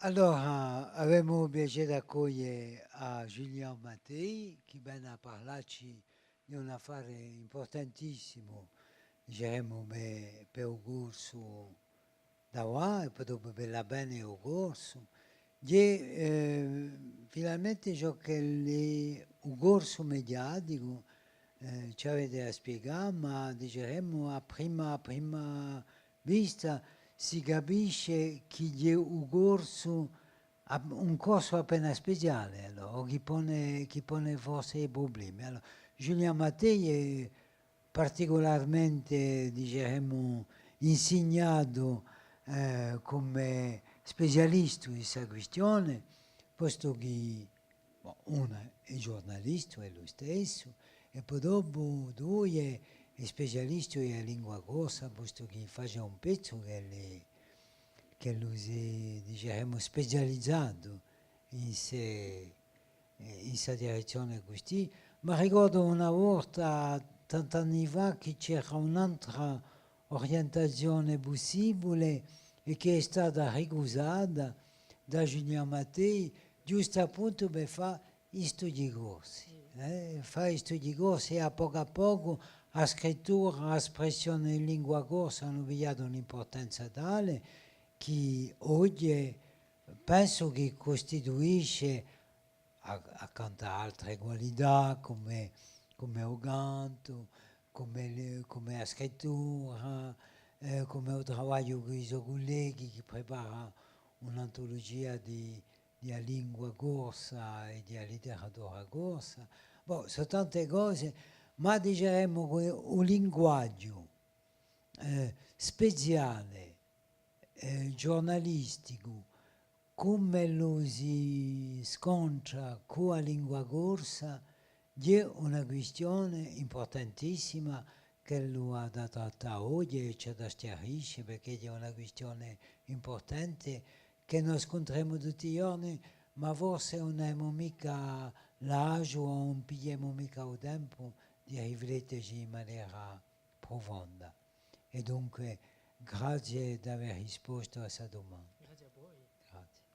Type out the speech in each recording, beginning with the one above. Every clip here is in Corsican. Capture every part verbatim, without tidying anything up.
Allora, avemu u piacè d'accoglie à Julien Mattei, chì vene à parlacci di un affare impurtantissimu, diceremu, per, per u corsu d'avà, è po dopu per l'avvene di u corsu, hè, eh, finalmente ciò ch'ellu hè u corsu mediaticu, eh, ci avete à spiegà, ma diceremu à prima, à prima vista si capisce chì hè u corsu, ap-, un corsu appena speciale, allora, o chì pone, chì pone forse i prublemi. Allora, Julien Mattei hè particularmente, diceremu, insignatu, eh, cum'è specialistu in sta quistione, postu chì, bon, unu hè ghjurnalistu, ellu stessu, è po dopu dui hè, hè specialistu in lingua corsa, postu chì face un pezzu ch'ellu, ch'ellu s'hè, diceremu, specializatu in sta, eh, in sta direzzione custì. M'arricordu una volta, tant'anni fà, chì c'era un'altra orientazione pussibule è chì hè stata ricusata da Julien Mattei, ghjustu appuntu per fà i studii corsi, eh? Fà i studii corsi è à pocu à pocu a scrittura, a spressione in lingua corsa anu pigliatu un'impurtanza tale chì oghje pensu chì custituisce, a-, accantu à altre qualità, cum'è, cum'è u cantu, cum'è le, cum'è a scrittura, eh, cum'è u travagliu cù i so culleghi chì prepara un'antulugia di, di a lingua corsa è di a litteratura corsa. Bon, sò tante cose, ma diceremu chì u linguaghju, eh, speziale, eh, ghjurnalisticu, cum'ellu si scontra cù a lingua corsa, hè una quistione impurtantissima ch'ellu hà da trattà oghje è ci hà da schjarisce, perchè hè una quistione impurtante chì no scuntremu tutti i ghjorni, ma forse ùn avemu micca l'asgiu o ùn pigliemu micca u tempu di rifletteci in manera prufonda. È dunque, grazie d'avè rispostu à sta dumanda. Grazie à voi. Grazie.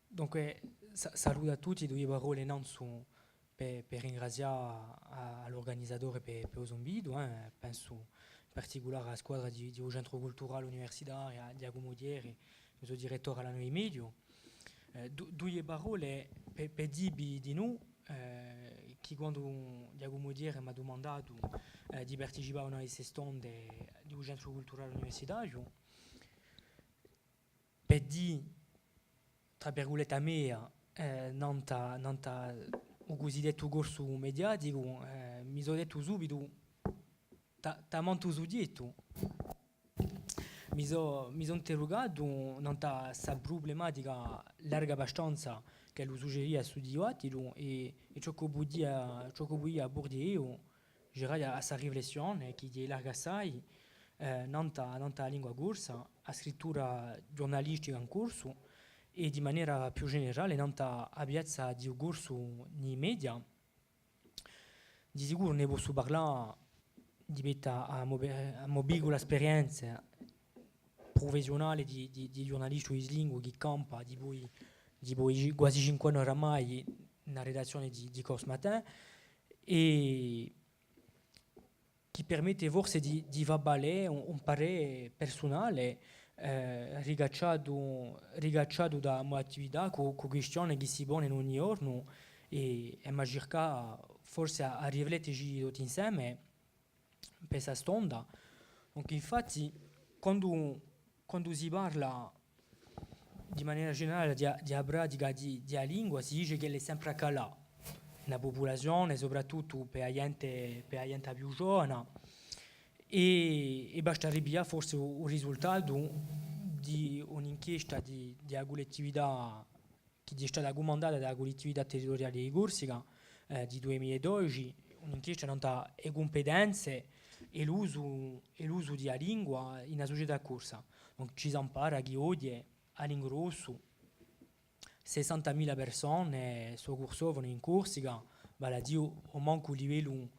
Dunque, sa-, salutu à tutti, duie parolle innanzu per, per ringrazià à, à l'urganizzatori per, per u so invitu, eh, pensu in particulare à a squadra di, di u Centru Culturale Universitariu, à Ghjacumu Thiers, u so direttore Alanu Di Meglio. Eh, du-, duie parolle per, per dì vi dinù, eh, chì quandu Ghjacumu Thiers m'hà dumandatu, eh, di participà à una di ste stonde di u Centru Culturale Universitariu, per dì, trà virgulette, a mea, eh, nant'à, nant'à u cusidettu corsu mediaticu, eh, mi sò dettu subitu, ta-, tamantu sughjettu. Mi sò, mi sò interrugatu nant'à sta prublematica larga abbastanza ch'ellu suggeria stu dibattitu è, è ciò ch'o pudia, ciò ch'o pudia purghje eiu, diceraghju, à sta riflessione chì hè larga assai, eh, nant'à, nant'à a lingua corsa, a scrittura ghjurnalistica in corsu, è di manera più generale nant'à a piazza di u corsu in i media. Di sicuru ne possu parlà di pettu à a mo, à a mo piccula sperienza prufessiunale di, di, di ghjurnalistu bislinguu chì campa dipoi, dipoi quasi cinque anni oramai in a redazzione di, di Corse Matin, è chì permette forse di, di fà valè un, un parè persunale, eh, ricacciatu, ricacciatu da a mo attività cù, cù quistione chì si ponenu ogni ghjornu è, è emu à circà forse à, à rifletteci tutti inseme per sta stonda. Donc, infatti, quandu, quandu si parla di manera generale di a, di a pratica di, di a lingua, si dice ch'ella hè sempre à calà in a pupulazione, soprattuttu per a ghjente, per a ghjente più ghjovana, è, è basta à ripiglià forse u, u risultatu di un'inchiesta di, di a cullettività chì hè stata cumandata da a Cullettività Territuriale di Corsica, eh, di dui mila è dodeci, un'inchiesta nant'à e cumpetenze è l'usu, è l'usu di a lingua in a sucetà corsa. Donc, ci s'ampara chì oghje, à l'ingrossu, sessantamila persone sò cursofone in Corsica, vale à dì, o mancu u livellu,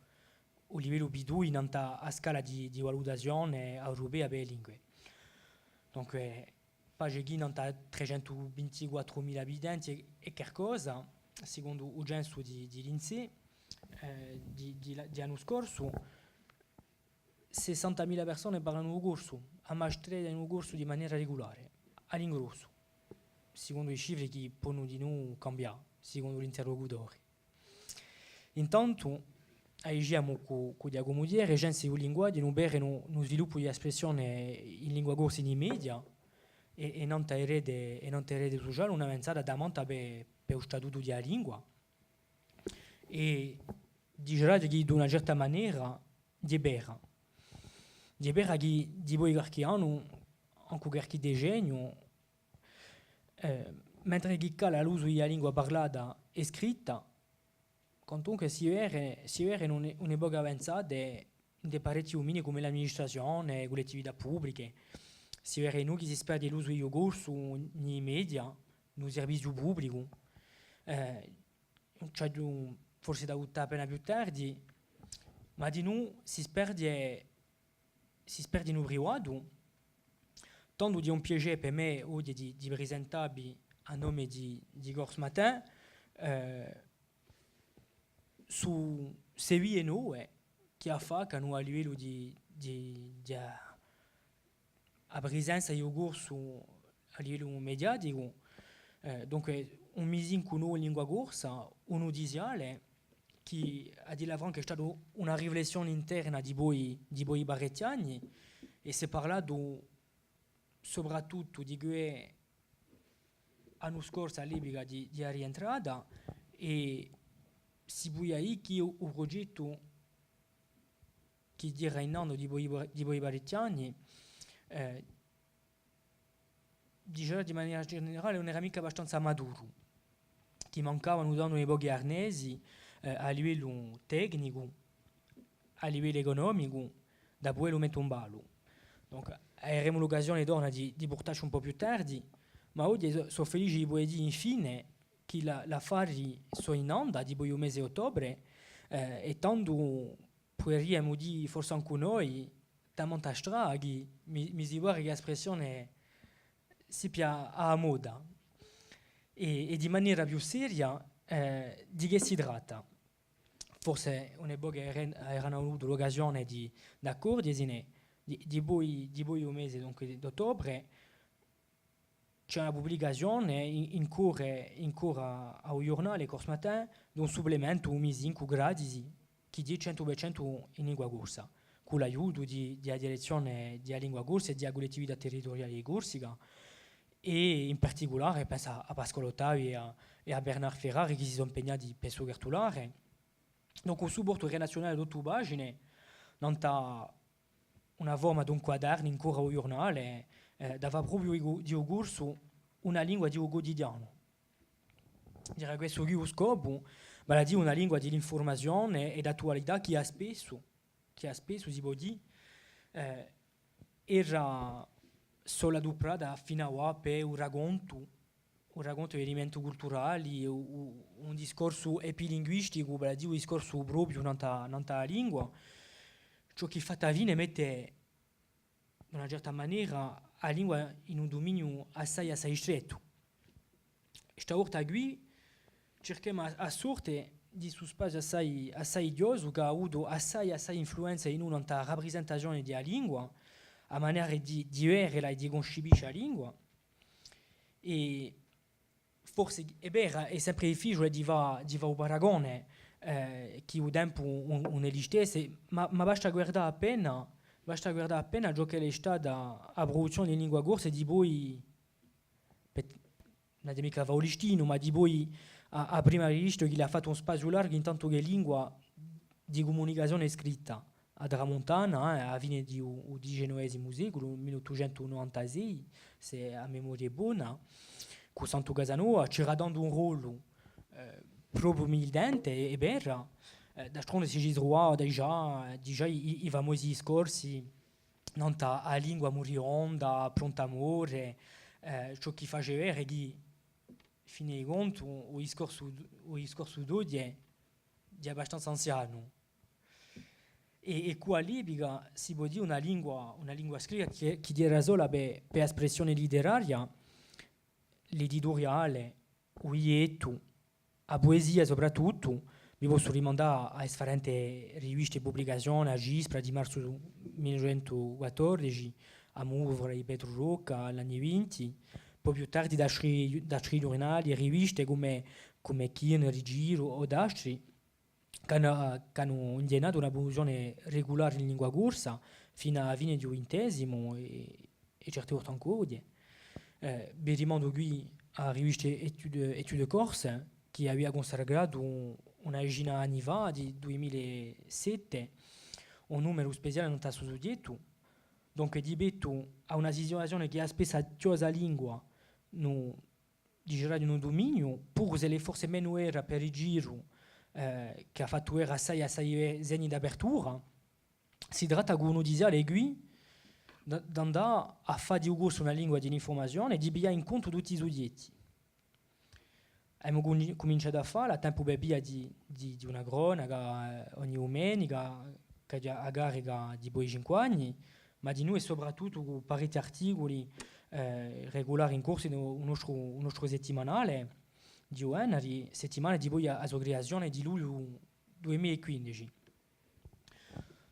u livellu B dui nant'à a scala di, di valutazione europea per e lingue. Dunque, face chì nant'à trecentuvintiquattrumila abitanti è, è qualcosa, secondu u censu di, di l'INSEE, eh, di, di, di l'annu scorsu, sessantamila persone parlanu u corsu, ammastrate in u corsu di manera regulare, à l'ingrossu, secondu i cifri chì ponu dinù cambià, secondu l'interlocutore. Intantu, a diciamu cù, cù Ghjacumu Thiers, e scienze di u linguaghju ùn vedenu un sviluppu di a spressione in lingua corsa in i media è, è nant'à e rete, è nant'à e rete suciale, un'avanzata tamanta per, per u statutu di a lingua. È diceraghju chì, d'una certa manera, hè vera. Hè vera chì, dipoi qualchì annu, ancu qualchì decenniu, eh, mentre chì cala l'usu di a lingua parlata è scritta, quantunque si vede, si vede un, un pocu avanzate in parechji duminii cum'è l'amministrazione, e cullettività publiche, si vede dinù chì si sperghje l'usu di u corsu in i media, in u serviziu publicu. Eh, ci aghju forse da vultà appena più tardi, ma dinù si sperghje, si sperghje in u privatu, tandu hè un piacè per mè oghje di, di presentavvi à nome di, di Corse Matin, eh, su ste vie nove chì affaccanu à livellu di, di, di a, a presenza di u corsu à livellu mediaticu. Eh, dunque, un misincu novu in lingua corsa, u Nutiziale, chì, à dilla franca, hè stata una riflessione interna dipoi, dipoi parechji anni, è s'hè parlatu soprattuttu di què l'annu scorsu à l'epica di, di a rientrata, è si pudia dì chì u, u prughjettu chì era in andu dipoi, dipoi parechji anni, eh, diceraghju di manera generale, ùn era micca abbastanza maturu, chì mancavanu tandu un pocu d'arnesi, eh, à livellu tecnicu, à livellu ecunomicu, da pudelu mette in ballu. Donc, averemu l'occasione torna di, di vultacci un pocu più tardi, ma oghje sò, sò felice di pudè dì infine chì la, l'affari sò in andu, dipoi u mese d'ottobre, eh, è tandu puderiamu dì forse ancu noi, tamanta strada chì mi, mi si pare chì a spressione sippia à a moda. È, è di manera più seria, eh, di chè si tratta? Forse un pocu era, eranu avutu l'occasione di, d'accurghjesine, di, dipoi, dipoi u mese, dunque, d'ottobre, ci hè una publicazione in, in corre, in corre à u ghjurnale Corse Matin, d'un supplementu, un misincu gratisi, chì hè centu per centu in lingua corsa, cù l'aiutu di, di a direzzione di a lingua corsa è di a Cullettività Territuriale di Corsica, è in particulare pensu à, à Pasquale Ottavi è à, è à Bernard Ferrari chì si sò impegnati per sò cartulare. Donc, un supportu relazziunale d'ottu pagine, nant'à una forma d'un quadernu in corre à u ghjurnale, eh, da fà propiu di u, di u corsu una lingua di u cutidianu. Era questu quì u scopu, vale à dì una lingua di l'infurmazione è d'attualità chì à spessu, chì à spessu si pò dì, eh, era sola aduprata fin'avà per u racontu, u racontu d'evenimentu culturali, u, u, un discorsu epilinguisticu, vale à dì u discorsu propiu nant'à, nant'à a lingua, ciò chì fatta fine mette, d'una certa manera, a lingua in un duminiu assai, assai strettu. Sta volta quì circhemu à, à sorte di stu spaziu assai, assai idiosu chì hà avutu assai, assai influenza in u, nant'à a raprisentazione di a lingua, a manera di, di vedela è di cuncepisce a lingua. È forse, hè vera, hè sempre difficiule di fà, di fà u paragone, eh, chì u tempu ùn, ùn hè listessu, ma, ma basta guardà appena, basta guardà appena ciò ch'ella hè stata a pruduzzione in lingua corsa è dipoi, per, ùn aghju micca à fà u listinu, ma dipoi a, a prima rivista chì l'hà fattu un spaziu largu in tantu chè lingua di cumunicazione scritta, a Tramuntana, eh, à a fine di u, u diciannovesimu seculu, mille ottucentu novantasei, s'è a memoria hè bona, cù Santu Casanova, ci era tandu un rollu, eh, propiu militante, hè, hè vera, eh, d'altronde si ci truvava digià, digià i, i, i famosi discorsi nant'à a lingua muribonda, pronta à more, eh, ciò chì face vede chì, in fin di contu, u discorsu, u discorsu d'oghje ghjè abbastanza anzianu. È, è cù à l'epica si pò dì una lingua, una lingua scritta chì, chì era sola per, per a spressione litteraria, l'edituriale, u bigliettu, a puesia soprattuttu, vi possu rimandà à e sfarente riviste è publicazione, A Cispra di marzu mille novecentu quattordeci, A Muvra di Petru Rocca, l'anni vinti, po più tardi d'astri, d'astri ghjurnali è riviste cum'è, cum'è Kyrn, Rigiru o d'astri, ch'anu, ch'anu inghjennatu una pruduzzione regulare in lingua corsa finu à a fine di u vintesimu è, è certe volte ancu oghje. Eh, vi rimandu quì à a rivista Études, Études Corses, chì avia cunsacratu una decina d'anni fà, di dui mila è sette, un numeru speciale nant'à stu sughjettu. Dunque, di pettu à una situazione chì hè spessu chjos'a lingua, nu, diceraghju, in u duminiu, puru s'ellu hè forse menu vera per Rigiru, eh, chì hà fattu era assai, assai ve-, segni d'apertura, si tratta cù u nutiziale quì d-, d'andà à fà di u corsu una lingua di l'infurmazione è di piglià in contu tutti i sughjetti. Emu cun-, cuminciatu à falla à tempu per via di, di, di una cronaca, eh, ogni dumenica, chì hà a carica di poi cinque anni, ma dinù è soprattuttu cù parechji articuli, eh, regulari in corsu, u nostru, u nostru settimanale di u vennari, settimana dipoi a, a so criazione di lugliu dui mila è quindeci.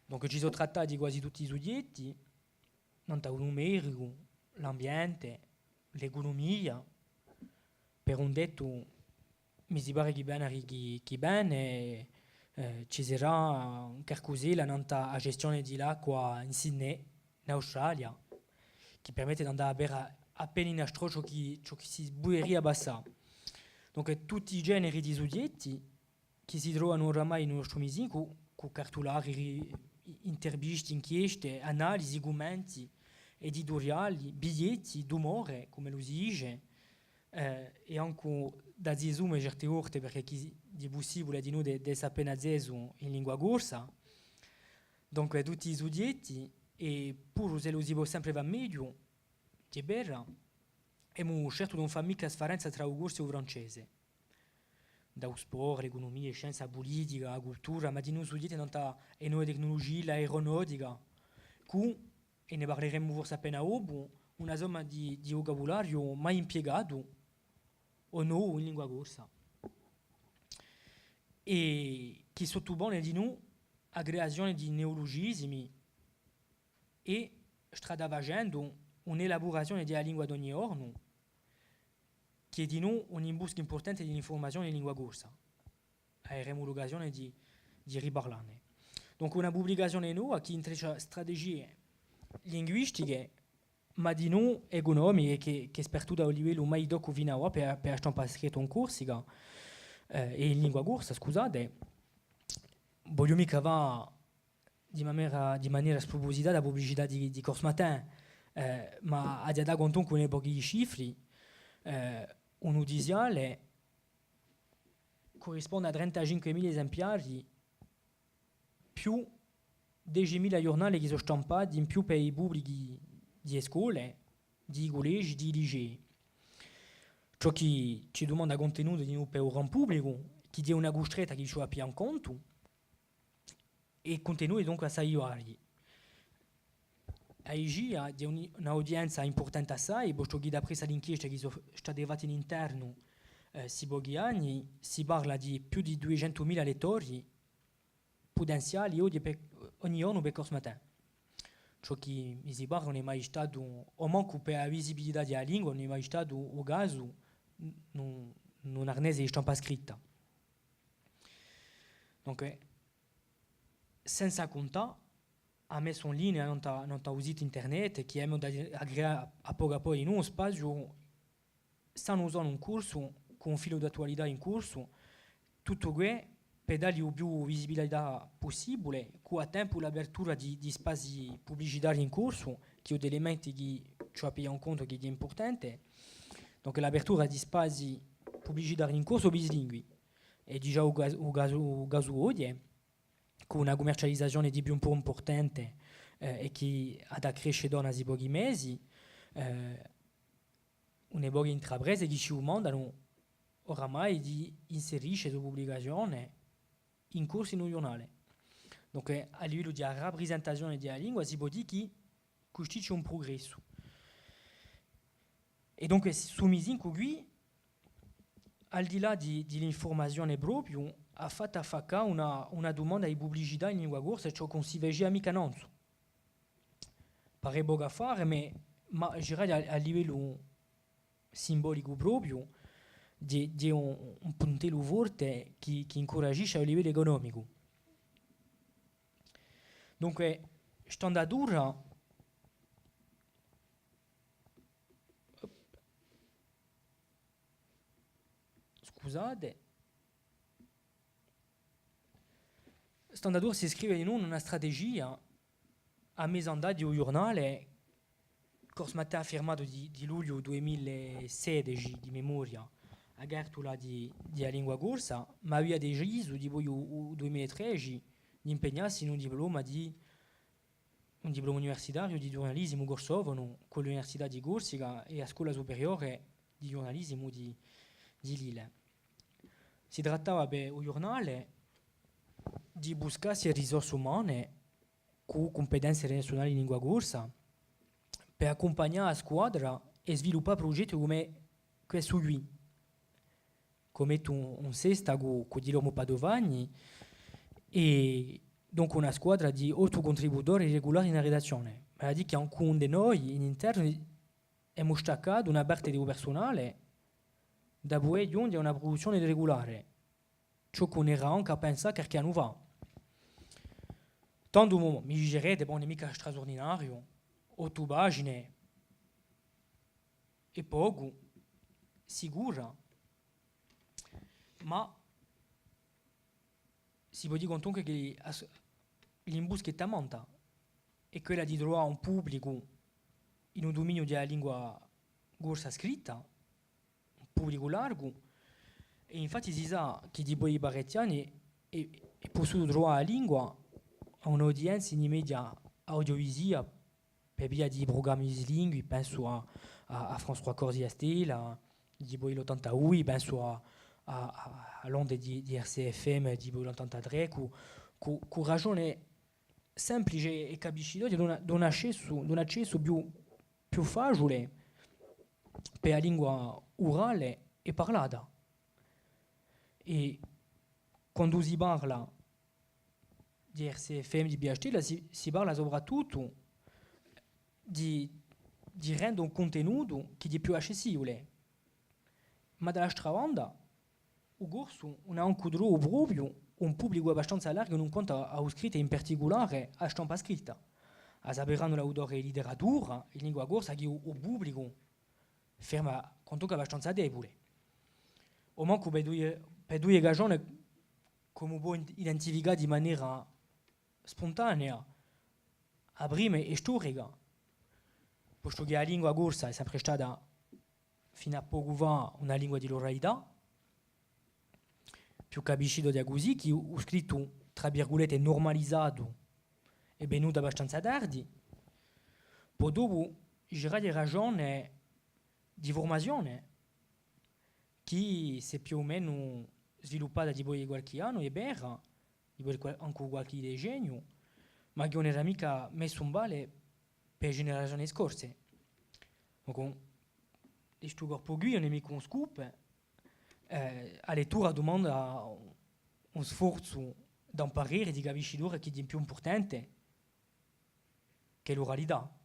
Dunque, ci sò trattati quasi tutti i sughjetti, nant'à u numericu, l'ambiente, l'ecunumia, per un dettu, mi si pare chì vennari chì, chì vene, eh, ci sarà un qualcusella nant'à a gestione di l'acqua in Sydney, in Australia, chì permette d'andà à vede appena in astru ciò chì, ciò chì si puderia passà. Dunque, tutti i generi di sughjetti chì si trovanu oramai in u nostru misicu, cù cartulari, ri-, intervisti, inchieste, analisi, cumenti, edituriali, biglietti d'umore, cum'ellu si dice, eh, è ancu da zisume certe volte, perchè chì hè pussibule dinù d'esse appena zesu in lingua corsa. Dunque, tutti i sughjetti, è puru s'ellu si pò sempre fà megliu, chì hè vera, emu sceltu d'ùn fà micca sfarenza trà u corsu è u francese. Da u sport, l'ecunumia, e scienze, a pulitica, a cultura, ma dinù sughjetti nant'à e nove tecnulugie, l'aeronautica, cù, è ne parleremu forse appena dopu, una somma di, di vucabulariu mai impiegatu o novu in lingua corsa. È chì sottupone dinù a criazione di neulugisimi è, strada facendu, un'elaburazione di a lingua d'ogni ghjornu, chì hè dinù un imbuscu impurtante di l'infurmazione in lingua corsa. Averemu l'occasione di, di riparlà ne. Dunque, una publicazione nova chì intreccia strategie linguistiche, ma dinù ecunomiche, chì, chì hè spartuta à un livellu mai toccu finu à avà per, per a stampa scritta in Corsica, eh, è in lingua corsa, scusate. Vogliu micca fà di manera, di manera sprupusitata a publicità di, di Corse Matin, eh, ma aghju da dà quantunque un pocu di cifri, eh, u nutiziale currisponde à trentacinquemila esempiari, più dicemila ghjurnali chì sò stampati in più per i publichi di e scole, di i cullegi, di i licei. Ciò chì ci dumanda cuntenutu dinù per u gran publicu, chì hè una custretta chì ci vole à piglià in contu, è cuntenuti dunque assai varii. A I G I hà, hè un, un'audienza impurtante assai, postu chì d'appressu à l'inchieste chì sò state fatte in internu, eh, sti pochi anni, si parla di più di duiecentumila lettori putenziali oghje per, ogni ghjornu per Corse Matin. Ciò chì mi si pare ùn hè mai statu, o mancu per a visibilità di a lingua, ùn hè mai statu u casu in un, in un arnese di stampa scritta. Dunque, senza cuntà a messa in linea nant'à, nant'à u situ internet, chì emu da, à creà à pocu à pocu in un spaziu sanu sanu in corsu, cù un filu d'attualità in corsu, tuttu què per dalli u più visibilità pussibule, cù à tempu l'apertura di, di spazii publicitarii in corsu, chì hè un elementi chì ci vole à piglià in contu chì hè impurtante. Dunque l'apertura di spazii publicitarii in corsu bislingui. È digià u cas-, u casu, u casu oghje, cù una cummercializazione di più in più impurtante, eh, è chì hà da cresce da sti pochi mesi, eh, une poche intraprese chì ci dumandanu oramai di inserisce e so publicazione in corsu in u ghjurnale. Dunque, à livellu di a raprisentazione di a lingua, si pò dì chì custì ci hè un prugressu. È dunque, stu misincu quì, al di là di, di l'infurmazione propiu, hà fattu affaccà una, una dumanda di publicità in lingua corsa, ciò chì ùn si facia micca nanzu. Pare pocu affare, ma, ma, diceraghju à, à livellu simbolicu propiu, di, di un, un puntellu forte chì, chì incuragisce à livellu ecunomicu. Dunque, st'andatura, scusate, st'andatura si scrive in una strategia à mezu andà di u ghjurnale, Corse Matin firmatu di, di lugliu dui mila è sedeci di memoria, a cartula di, di a lingua corsa, ma avia decisu dipoi u, u dui mila è tredeci d'impegnassi in un diploma di, un diploma universitariu di ghjurnalisimu corsofonu cù l'Università di Corsica è a Scola Superiore di Ghjurnalisimu di, di Lille. Si trattava per u ghjurnale di buscassi e risorse umane cù cumpetenze internaziunali in lingua corsa, per accumpagnà a squadra è sviluppà prugetti cum'è quessu quì, cum'è un, un sestacu cù Guglielmu Padovani, è dunque una squadra di ottu cuntributori regulari in a redazzione. Vale à dì chì ancu ind'è noi, in internu, emu staccatu una parte di u persunale da pudè ghjunghje à una pruduzzione regulare, ciò chì ùn era ancu à pensà qualchì annu fà. Tandu, mo, mi dicerete, bon, ùn hè micca strasurdinariu, ottu pagine hè pocu, sicura, ma si pò dì quantunque chì a s-, l'imbusca hè tamanta, hè quella di truvà un publicu in u duminiu di a lingua corsa scritta, un publicu largu, è infatti si sà chì dipoi parechji anni hè, hè pussutu truvà a lingua à un'audienza in i media audiovisivi, per via di i prugrammi bislingui, pensu à, à, à France trois Corse Via Stella, dipoi l'ottantadui, pensu à, à, à, à l'onde di, di R C F M, dipoi l'ottantatrè, cù, cù, cù ragione semplice è capiscitoghja d'un, d'un accessu, d'un accessu più, più faciule per a lingua urale è parlata. È quandu si parla di R C F M, di Via Stella, si, si parla soprattuttu di, di rende un cuntenutu chì hè più accessibule. Ma da l'altra banda, u corsu ùn hà ancu trovu propiu un publicu abbastanza largu in quantu à, à u scrittu, è in particulare à a stampa scritta. A saperanu l'autori di literatura in lingua corsa chì u, u publicu ferma quantunque abbastanza debule. Omancu per duie, per duie ragione, cum'è pò in-, identificà di manera spuntanea, a prima hè storica, postu chì a lingua corsa hè sempre stata, finu à pocu fà, una lingua di l'uralità, più capiscitoghja cusì, chì u, u scrittu, trà virgulette, nurmalizatu, hè venutu abbastanza tardi. Po dopu, ci hè a ragione di furmazione, chì s'hè più o menu sviluppata dipoi qualchì annu, hè vera, dipoi qual-, ancu qualchì decenniu, ma chì ùn era micca messu in ballu per e generazione scorse. Dunque, di stu corpu quì, ùn hè micca un scoop, eh, a lettura dumanda un, un sforzu da un parere di capiscitura chì hè più impurtante chè l'uralità.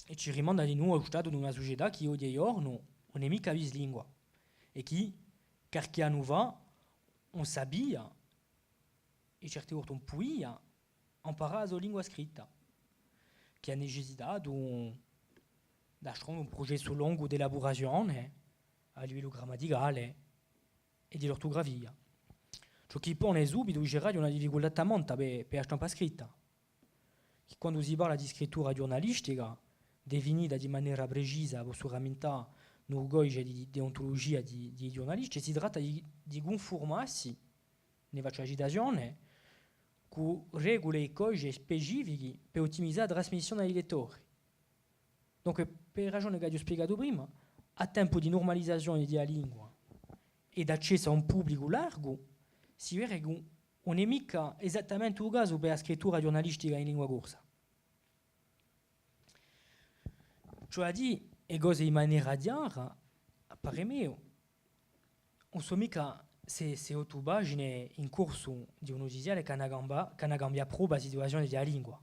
È ci rimanda di novu à u statu d'una sucetà chì oghje ghjornu ùn hè micca bislingua è chì, qualchì annu fà, ùn sapia, è certe volte ùn pudia, amparà a so lingua scritta, chì hà necessitatu d'altronde un prucessu longu d'elaburazione à livellu grammaticale è di l'ortugrafia. Ciò chì pone subitu, diceraghju, una difficultà tamanta per, per a stampa scritta, chì quandu si parla di scrittura ghjurnalistica, definita di manera precisa, possu ramintà, in u codice di, di deontulugia di, di i ghjurnalisti, si tratta di, di cunfurmassi, ne facciu a citazione, cù regule è codici specifichi per ottimizà a trasmissione à i lettori. Dunque, per e ragione ch'aghju spiegatu prima, à tempu di nurmalizazione di a lingua è d'accessu à un publicu largu, si vede chì ùn hè micca esattamente u casu per a scrittura ghjurnalistica in lingua corsa. Cioè à dì e cose in manera chjara, à parè meiu, ùn sò micca sse, sse ottu pagine in corsu di u nutiziale ch'anu à camba-, ch'anu à cambià propiu a situazione di a lingua.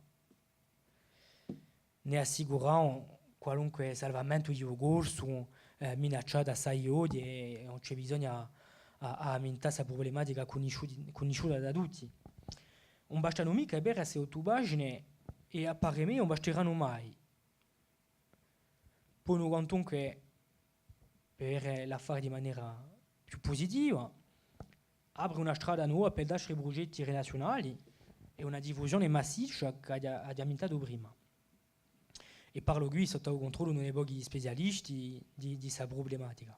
Nè assicurà un qualunque salvamentu di u corsu, eh, minacciatu assai oghje, è ùn ci hè bisognu à, à, à ammintà ssa prublematica cunnisciuti-, cunnisciuta da tutti. Ùn bastanu micca, hè vera, sse ottu pagine, è à parè meiu ùn basteranu mai. Ponu quantunque, per vede l'affare di manera più pusitiva, apre una strada nova per d'altri prugetti relaziunali è una diffusione massiccia ch'aghju, aghju ammintatu prima. È parlu quì sottu à u cuntrollu d'uni pochi specialisti di, di ssa prublematica.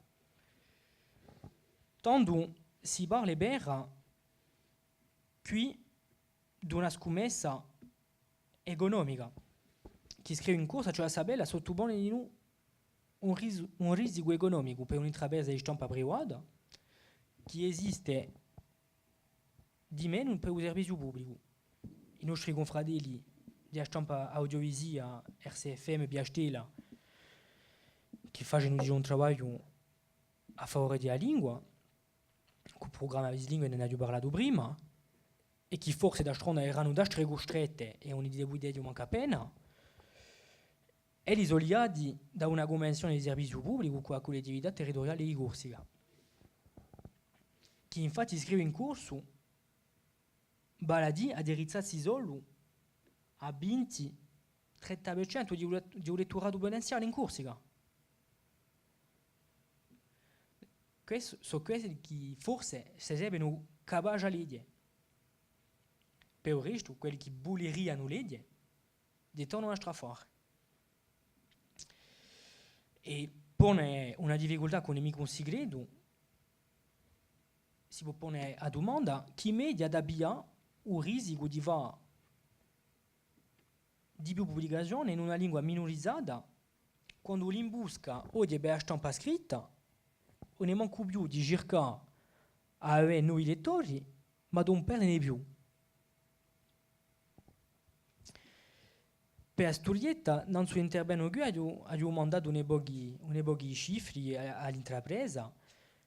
Tandu si parla, hè vera, quì d'una scummessa ecunomica. Chì scrive in corsu, cioè à sapella, sottupone dinù un ris-, un risicu ecunomicu per un'intrapresa di stampa privata chì esiste di menu per u serviziu publicu. I nostri cunfratelli di a stampa audiovisiva, R C F M, Via Stella, chì facenu digià un travagliu à favore di a lingua, cù u prugramma bislingue ne aghju parlatu prima, è chì forse d'astronda eranu d'astre custrette è ùn li devu dì mancu appena, elli sò liati da una cunvenzione di serviziu publicu cù a Cullettività Territuriale di Corsica, chì infatti scrive in corsu, vale à dì addirizzassi solu à vinti, trenta per centu di u let-, di u letturatu putenziale in Corsica. Quessi sò quelli chì forse sarebbenu capaci à leghje. Per u restu, quelli chì vulerianu leghje, hè tuttu un astru affare. È pone una difficultà chì ùn hè micca un sicretu, si pò pone a dumanda, chì media hà da piglià u risicu di fà di più publicazione in una lingua minurizata, quandu l'imbusca oghje per a stampa scritta ùn hè mancu più di circà à avè novi lettori, ma d'ùn perdene più. Per a sturietta, nanzu intervenu quì, aghju, aghju mandatu uni pochi, uni pochi cifri à, à l'intrapresa,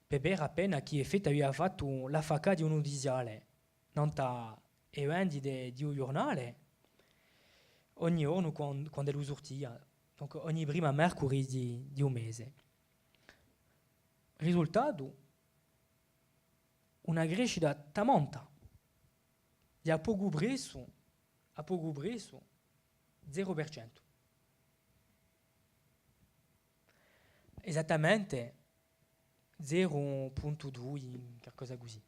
per vede appena chì effettu avia fattu l'affaccà di u nutiziale nant'à e vendite di u ghjurnale, ogni ghjornu quan-, quand'ellu surtia, donc ogni prima mercuri di, di u mese. Risultatu, una crescita tamanta, di à pocu pressu, à pocu pressu, zeru per centu. Esattamente zeru puntu dui, qualcosa cusì.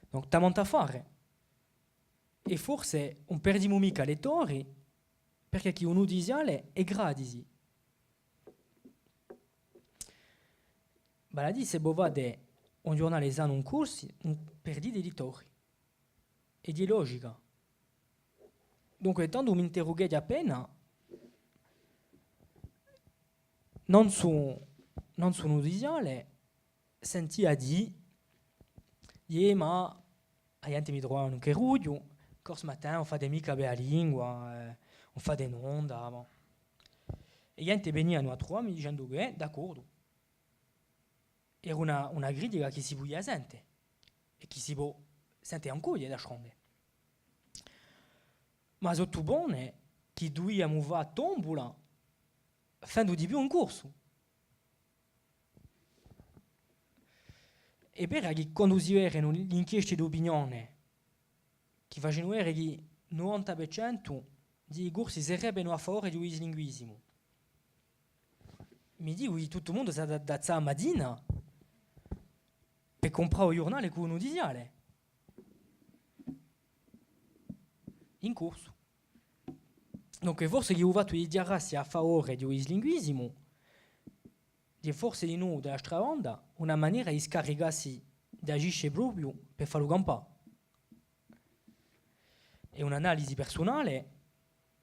Donc, tamant'affare. È forse ùn perdimu micca lettori, perchè chì u nutiziale hè gratisi. Vale à dì, s'è vo fate un ghjurnale sanu in corsu, ùn perdite lettori. È di logica. Dunque, tandu m'interrugheghju appena, nanzu, nanzu u nutiziale, sentia dì, iè, ma a ghjente mi trova in un carrughju, Corse Matin, ùn fate micca per a lingua, eh, ùn fate nunda, bon. È a ghjente venianu à truvà mi dicendu chì, eh, d'accordu. Era una, una critica chì si pudia sente, è chì si pò sente ancu oghje d'astronde. Ma sottupone chì duviamu fà tombula fendu di più in corsu. Hè vera chì quandu si vedenu l'inchieste d'opinione chì facenu vede chì novanta per centu di i Corsi sarebbenu à favore di u bislinguisimu, mi dicu chì tuttu u mondu s'hà da, da alzà a matina per cumprà u ghjurnale cù u nutiziale in corsu. Dunque, forse chì u fattu di dichiarassi à favore di u bislinguisimu hè forse dinù, da l'altra banda, una manera di scaricassi d'agisce propiu per fallu campà. Hè un'analisi persunale,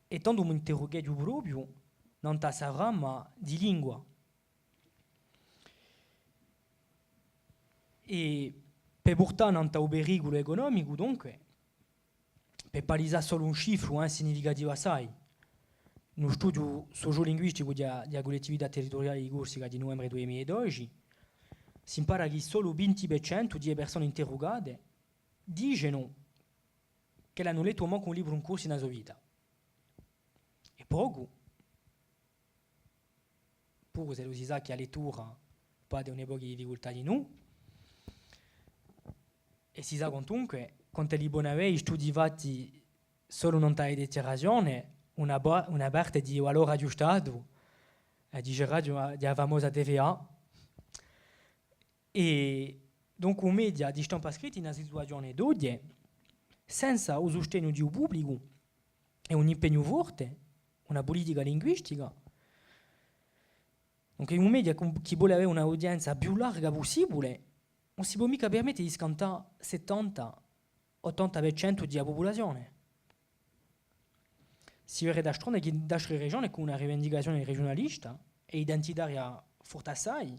è tandu m'interrugheghju propiu nant'à sta brama di lingua. È per purtà nant'à u periculu ecunomicu, dunque, per palisà solu un cifru, eh, significativu assai, un studiu sociolinguisticu di a, di a Cullettività Territuriale di Corsica di nuvembre dui mila è dodeci, s'impara chì solu vinti per centu di e persone interrugate dicenu ch'elle anu lettu omancu un libru in corsu in a so vita. Hè pocu, puru s'ellu si sà chì a lettura pò avè un pocu di difficultà dinù, è si sà quantunque, quant'elli ponu avè i studii fatti solu nant'à e dichjarazione, una pa-, una parte di u valore aghjustatu, eh, dicerà di a, di a famosa T V A. È dunque u media di stampa scritta in a situazione d'oghje, senza u sustegnu di u publicu è un impegnu forte, una pulitica linguistica, dunque un media chì, chì vole avè un'audienza più larga pussibule, ùn si pò micca permette di scantà settanta, ottanta per centu di a pupulazione. Si vede d'astronde chì in altre regione cù una rivendicazione regiunalista è identitaria forte assai,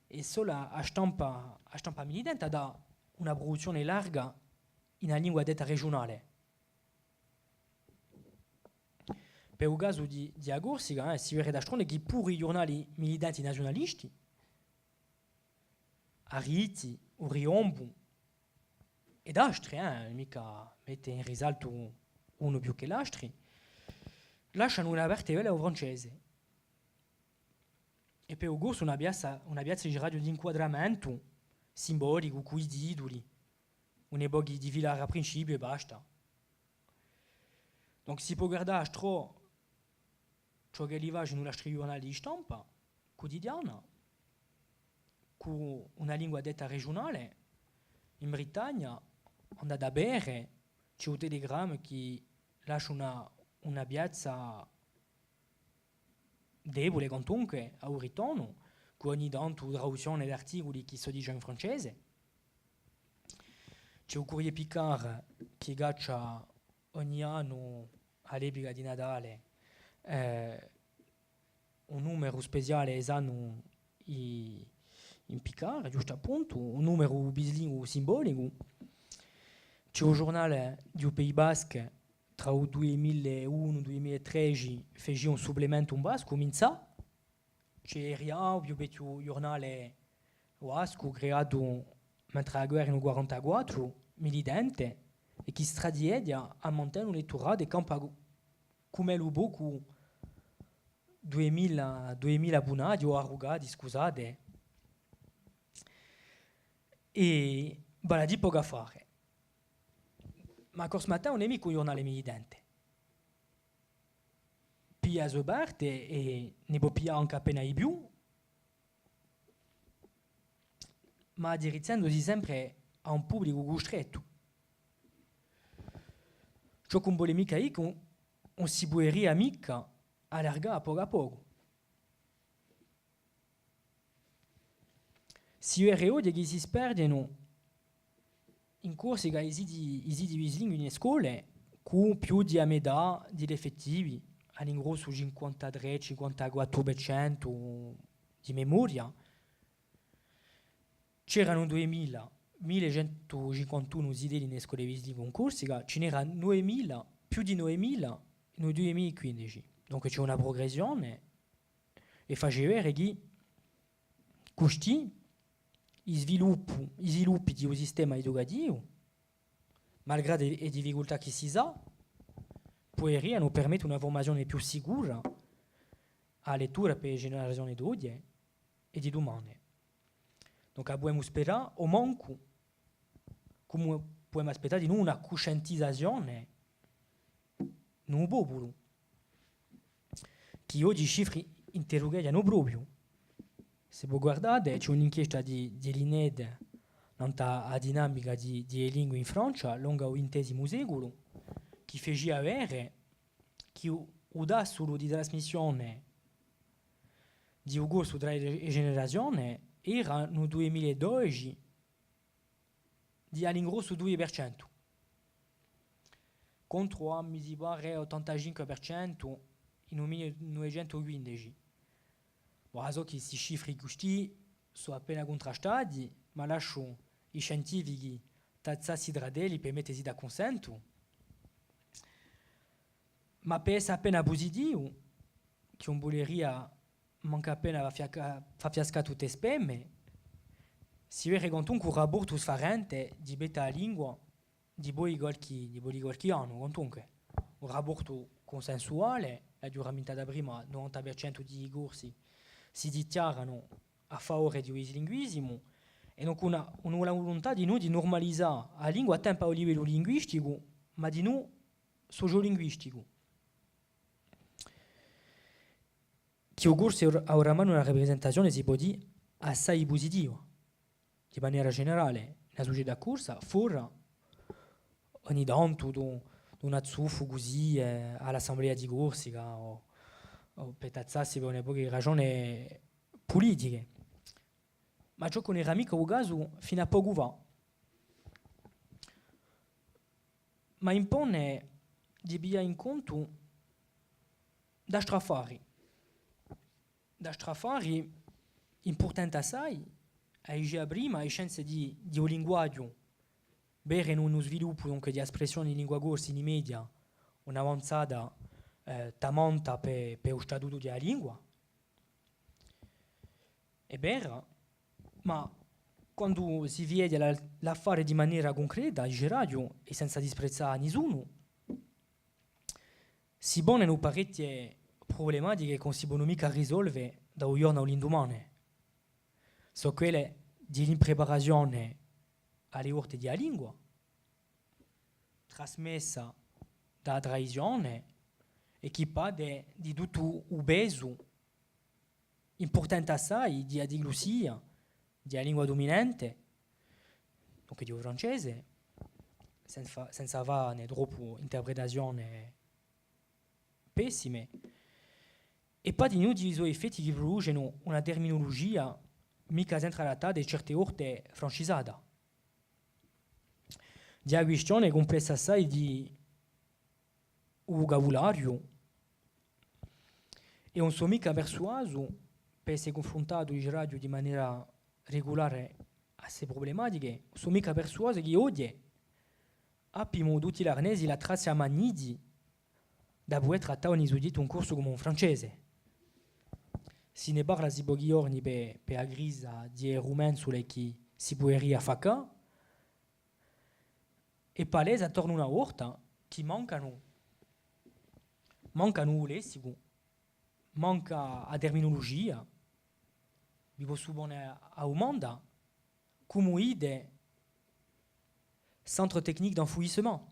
è sola a stampa, a stampa militante hà da una pruduzzione larga in a lingua detta regiunale. Per u casu di, di a Corsica, eh, si vede d'astronde chì puru i ghjurnali militanti naziunalisti, A Riti, U Riombu, è d'astri, eh, micca mette in risaltu unu più chè l'astri, lascianu una parte bella à u francese. È per u corsu una piazza, una piazza di radio d'inquadramentu simbolicu, cù i tituli, un pocu di filare à principiu è basta. Donc si pò guardà ciò, ciò ch'elli facenu l'astri ghjurnali di stampa cutidiana, cù una lingua detta regiunale, in Britannia, andate à vede, ci hè u Telegramme chì lascia una, una piazza debule quantunque à u ritonu, cù ogni tantu traduzzione d'articuli chì sò digià in francese. Ci hè u Courrier Picard chì caccia ogni annu, à l'epica di Natale, eh, un numeru speciale, esanu, i-, in Picard, ghjustu appuntu, un numeru bislingu simbolicu. Ci hè u ghjurnale di u Pays Basque, trà u dui mila è unu, dui mila è tredeci, feci un supplementu in bascu, Mintzà, ci hè Herria, u più vechju ghjurnale bascu, creatu mentre a guerra in u quarantaquattru, militante, è chì strateghja à mantene u letturatu è campa cu-, cum'ellu pò cù duimila, duimila abbunati o arrugati, scusate. È vale à dì pocu affare. Ma Corse Matin ùn hè micca un ghjurnale militante. Piglia a so parte è ne pò piglià ancu appena di più, ma addirizzendusi sempre à un publicu custrettu. Ciò ch'ùn vole micca dì chì ùn, ùn si puderia micca allargà à pocu à pocu. Si vede oghje chì si sperdenu in Corsica i siti, i siti bislingui in e scole, cù più di a metà di l'effettivi, à l'ingrossu cinquantatrè, cinquantaquattru per centu di memoria. C'eranu duimila, mille centu cinquantunu zitelli in e scole bislingue in Corsica, ci n'era nuvemila, più di nuvemila in u duimila è quindeci. Dunque ci hè una prugressione, è face vede chì custì i sviluppu-, i sviluppi di u sistema educativu, malgradu e, e difficultà chì si sà, puderianu permette una furmazione più sicura à a lettura per e generazione d'oghje è di dumane. Dunque, pudemu sperà, o mancu, cum'è pudemu aspettà dinù una cuscientizazione in u populu, chì oghje i cifri interrugheghjanu propiu. S'è vo guardate, ci hè un'inchiesta di, di l'INED nant'à a dinamica di, di e lingue in Francia, longu à u vintesimu seculu, chì facia vede chì u, u tassu di trasmissione di u corsu trà e, e generazione era in u duimila è dodeci di à l'ingrossu dui per centu, contru à, mi si pare, ottantacinque per centu in u mille novecentu quindeci. Bon, sò chì sti cifri custì sò appena cuntrastati, ma lasciu i scientifichi tazzassi trà d'elli per mettesi d'accunsentu. Ma per essa appena pusitivu, chì ùn vuleria mancu appena fà fiasca-, fà fiascà tutte e speme, si vede quantunque un rapportu sfarente di pettu à a lingua dipoi qualchì, dipoi qualchì annu, quantunque. Un rapportu cunsensuale, l'aghju ramintata prima, novanta per centu di i Corsi si dichjaranu à favore di u bislinguisimu, è dunque una, una vuluntà dinù di nurmalizà a lingua, à tempu à u livellu linguisticu, ma dinù sociolinguisticu. Chì u corsu hà or-, hà oramai una raprisentazione, si pò dì, assai pusitiva, di manera generale, in a sucetà corsa, fora, ogni tantu, d'un, d'un azzuffu cusì, eh, à l'Assemblea di Corsica, o, o per tazzassi per un pocu di ragione pulitiche. Ma ciò chì ùn era micca u casu finu à pocu fà. Ma impone di piglià in contu d'astri affari. D'astri affari impurtanti assai, a dicia prima, e scienze di, di u linguaghju, vede in un sviluppu, dunque, di a spressione in lingua corsa in i media, un'avanzata, eh, tamanta per, per u statutu di a lingua. Hè vera, ma quandu si vede la-, l'affare di manera cuncreta, diceraghju, è senza disprezzà à nisunu, si ponenu parechje prublematiche chì ùn si ponu micca risolve da un ghjornu à u lindumane. Sò quelle di l'impreparazione à e porte di a lingua, trasmessa da a tradizione, è chì pate di tuttu u pesu impurtante assai di a diglussia, di a lingua duminante, dunque di u francese, senza fà, senza fà ne troppu interpretazione pessime, è pate dinù di i so effetti chì pruducenu una terminulugia micca sempre adattata è certe volte francisata. Di a quistione cumplessa assai di u vucabulariu, è ùn sò micca persuasu, per esse cunfruntatu, diceraghju, di manera regulare à ste prublematiche, ùn sò micca persuasu chì oghje appimu tutti l'arnesi, l'attrazzi ammaniti da pudè trattà ogni sughjettu in corsu cum'è in francese. Si ne parla sti pochi ghjorni per, per a crisa di e rumenzule chì si puderia fà quì, è palesa torna una volta chì mancanu, mancanu u lessicu, manca a terminulugia. Vi possu pone a dumanda, cumu dite centre technique d'enfouissement?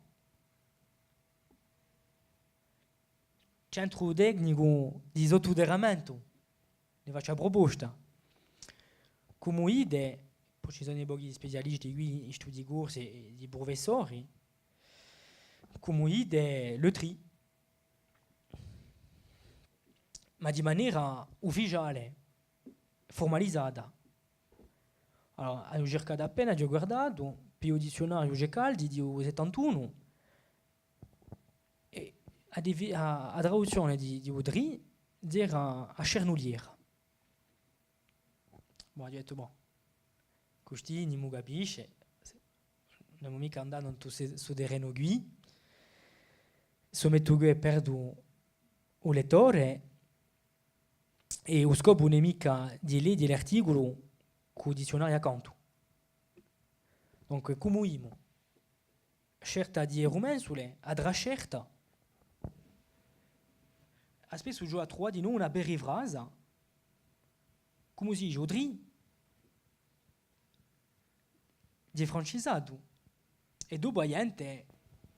Centru tecnicu di sottuterramentu, ne facciu a pruposta. Cumu dite, po ci sò pochi specialisti quì in studii corsi è di prufessori, cumu dite le tri, ma di manera ufficiale, furmalizata. Allora, aghju circatu appena, aghju guardatu, per u dizziunariu Ceccaldi di u settantunu, è a difi-, a, a traduzzione di, di u tri era a cernuliera. Bon, aghju dettu, bon, custì nimu capisce, ùn emu micca andatu in stu, stu terrenu quì, s'o mettu quì perdu u lettore, è u scopu ùn hè micca di leghje l'articulu cù u dizziunariu accantu. Dunque, cumu dimu? Scelta di e rumenzule, a trascelta. Spessu ci hè da truvà dinù una perifrasa, cumu si dice, u tri, di francisatu. È dopu a ghjente,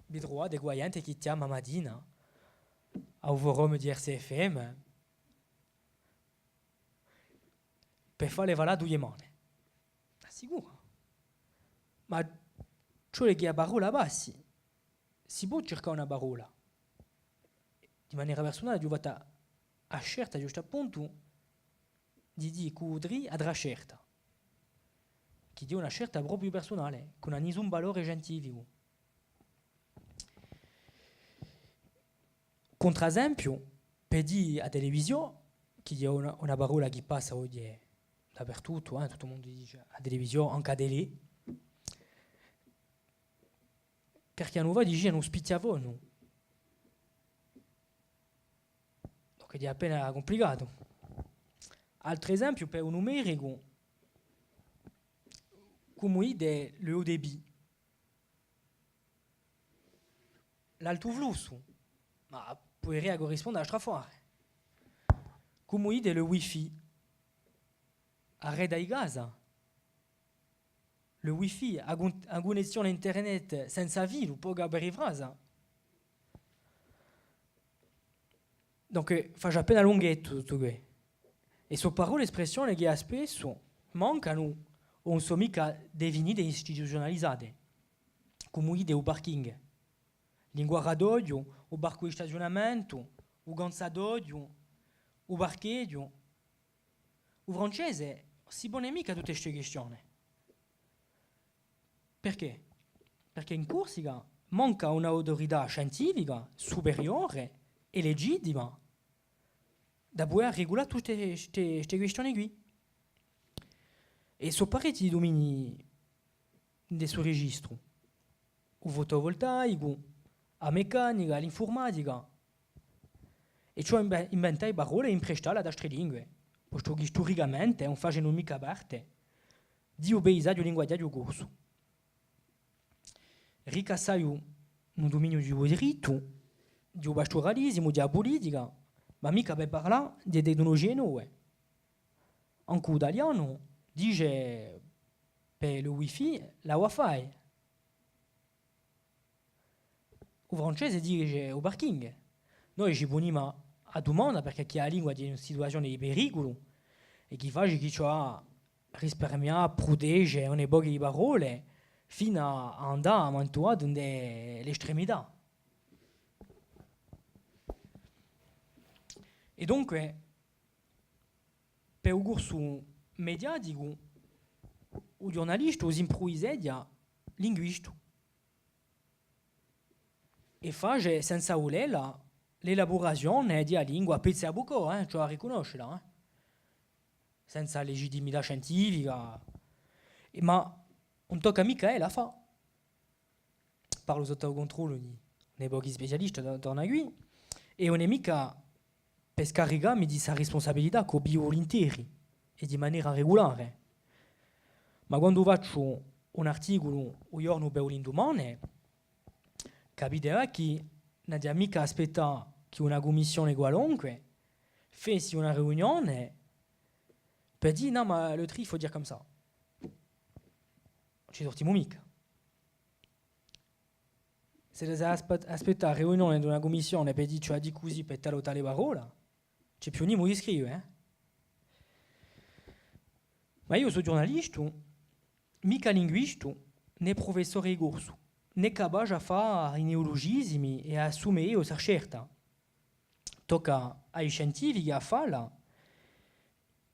vi truvate cù a ghjente chì chjama a matina à u forum di R C F M per fà levà duie mane. Sicuru. Ma ci vole chì a parolla passi. Si pò circà una parolla. Di manera persunale, aghju fattu a scelta, ghjustu à puntu, di dì cù u tri a trascelta, chì hè una scelta propiu persunale, chì ùn hà nisun valore scientificu. Contraesempiu, per dì a televisiò, chì hè una, una parolla chì passa oghje dapertuttu, eh, tuttu u mondu dice a televisiò, ancu a telè. Qualchì annu fà dicianu u spichjafonu. Donc, hè appena cumplicatu. Altru esempiu, per u numericu, cumu dite le haut débit? L'altu flussu, ma puderia currisponde à altr'affare. Cumu dite le wifi? A rete di casa? Le wifi, a cun-, a cunnessione internet senza filu, poca perifrasa. Donc, eh, face appena lunghettu tuttu què. È sò parolle è spressione chì à spessu mancanu o ùn sò micca definite è istituziunalizate, cumu dite u parking, l'inguarratoghju, u parcu di staziunamentu, u cansatoghju, u parcheghju. U francese si pone micca tutte ste quistione. Perchè? Perchè in Corsica manca un'autorità scientifica superiore è legittima da pudè regulà tutte ste, ste quistione quì. È sò parechji i duminii in stu registru, u fotovoltaicu, a meccanica, l'infurmatica, è ci hè inve-, inventà e parolle è imprestà le ad altre lingue, postu chì sturicamente ùn facenu micca parte di u paisaghju linguaghjaghju corsu. Ricca assai in u duminiu di u dirittu, di u pasturalisimu, di a pulitica, ma micca per parlà di e tecnulugie nove. Ancu u talianu dice per le wifi la wifi. U francese dice u parking. Noi ci punimu a dumanda perchè chì a lingua hè in una situazione di periculu è chì face chì ci hè à risparmià, prutege un pocu di parolle, finu à andà à un mumentu datu in l'estremità. È dunque, per u corsu mediaticu, u ghjurnalistu s'impruviseghja linguistu è face senza vulella l'elaburazione di a lingua, pezzi à bucò, eh, ci hè à ricunnoscela, eh. Senza legittimità scientifica, è, ma ùn tocca micca à ella à fà. Parlu sottu à u cuntrollu di, di pochi specialisti, to-, torna quì, è ùn hè micca per scaricà mi di sta rispunsabilità ch'o pigliu vulinteri è di manera regulare. Ma quandu facciu un articulu u ghjornu per u lindumane, capite bè chì ùn aghju micca à aspettà chì una cummissione qualunque fessi una riunione per dì: «Nò, ma le tri, il faut dire comme ça.» Ùn ci surtimu micca. S'è s'hà à aspe-, aspettà a riunione d'una cummissione per dì: «Ci hè à dì cusì per tale o tale parolla», ci hè più nimu di scrive, eh? Ma eiu sò ghjurnalistu, micca linguistu, nè prufessore di corsu, nè capace à fà i neulugisimi è à assume eiu sta scelta. Tocca à i scientifichi à falla,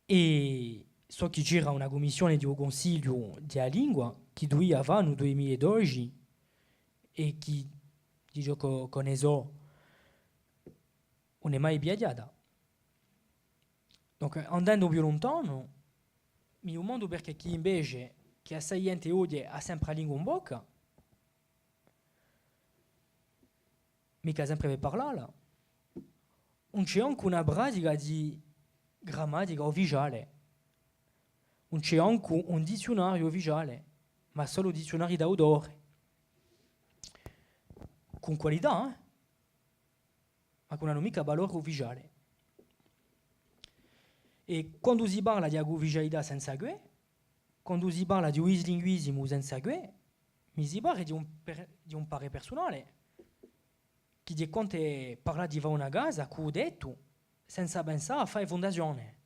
è sò chì c'era una cummissione di u Cunsigliu di a lingua chì duvia fà in u dui mila è dodeci è chì, di ciò ch'o, ch'o ne sò, ùn hè mai viaghjata. Donc, andendu più luntanu, mi dumandu perchè chì invece chì assai ghjente oghje hà sempre a lingua in bocca, micca sempre per parlalla, ùn ci hè ancu una pratica di grammatica ufficiale, ùn ci hè ancu un dizziunariu ufficiale, ma solu dizziunarii d'autore, cun qualità, eh? Ma chì ùn anu micca valore ufficiale. È quandu si parla di a cuufficialità senza què, quandu si parla di u bislinguisimu senza què, mi si pare di un per-, di un parè persunale, chì hè quant'è parlà di fà una casa cù u tettu, senza pensà à fà e fundazione.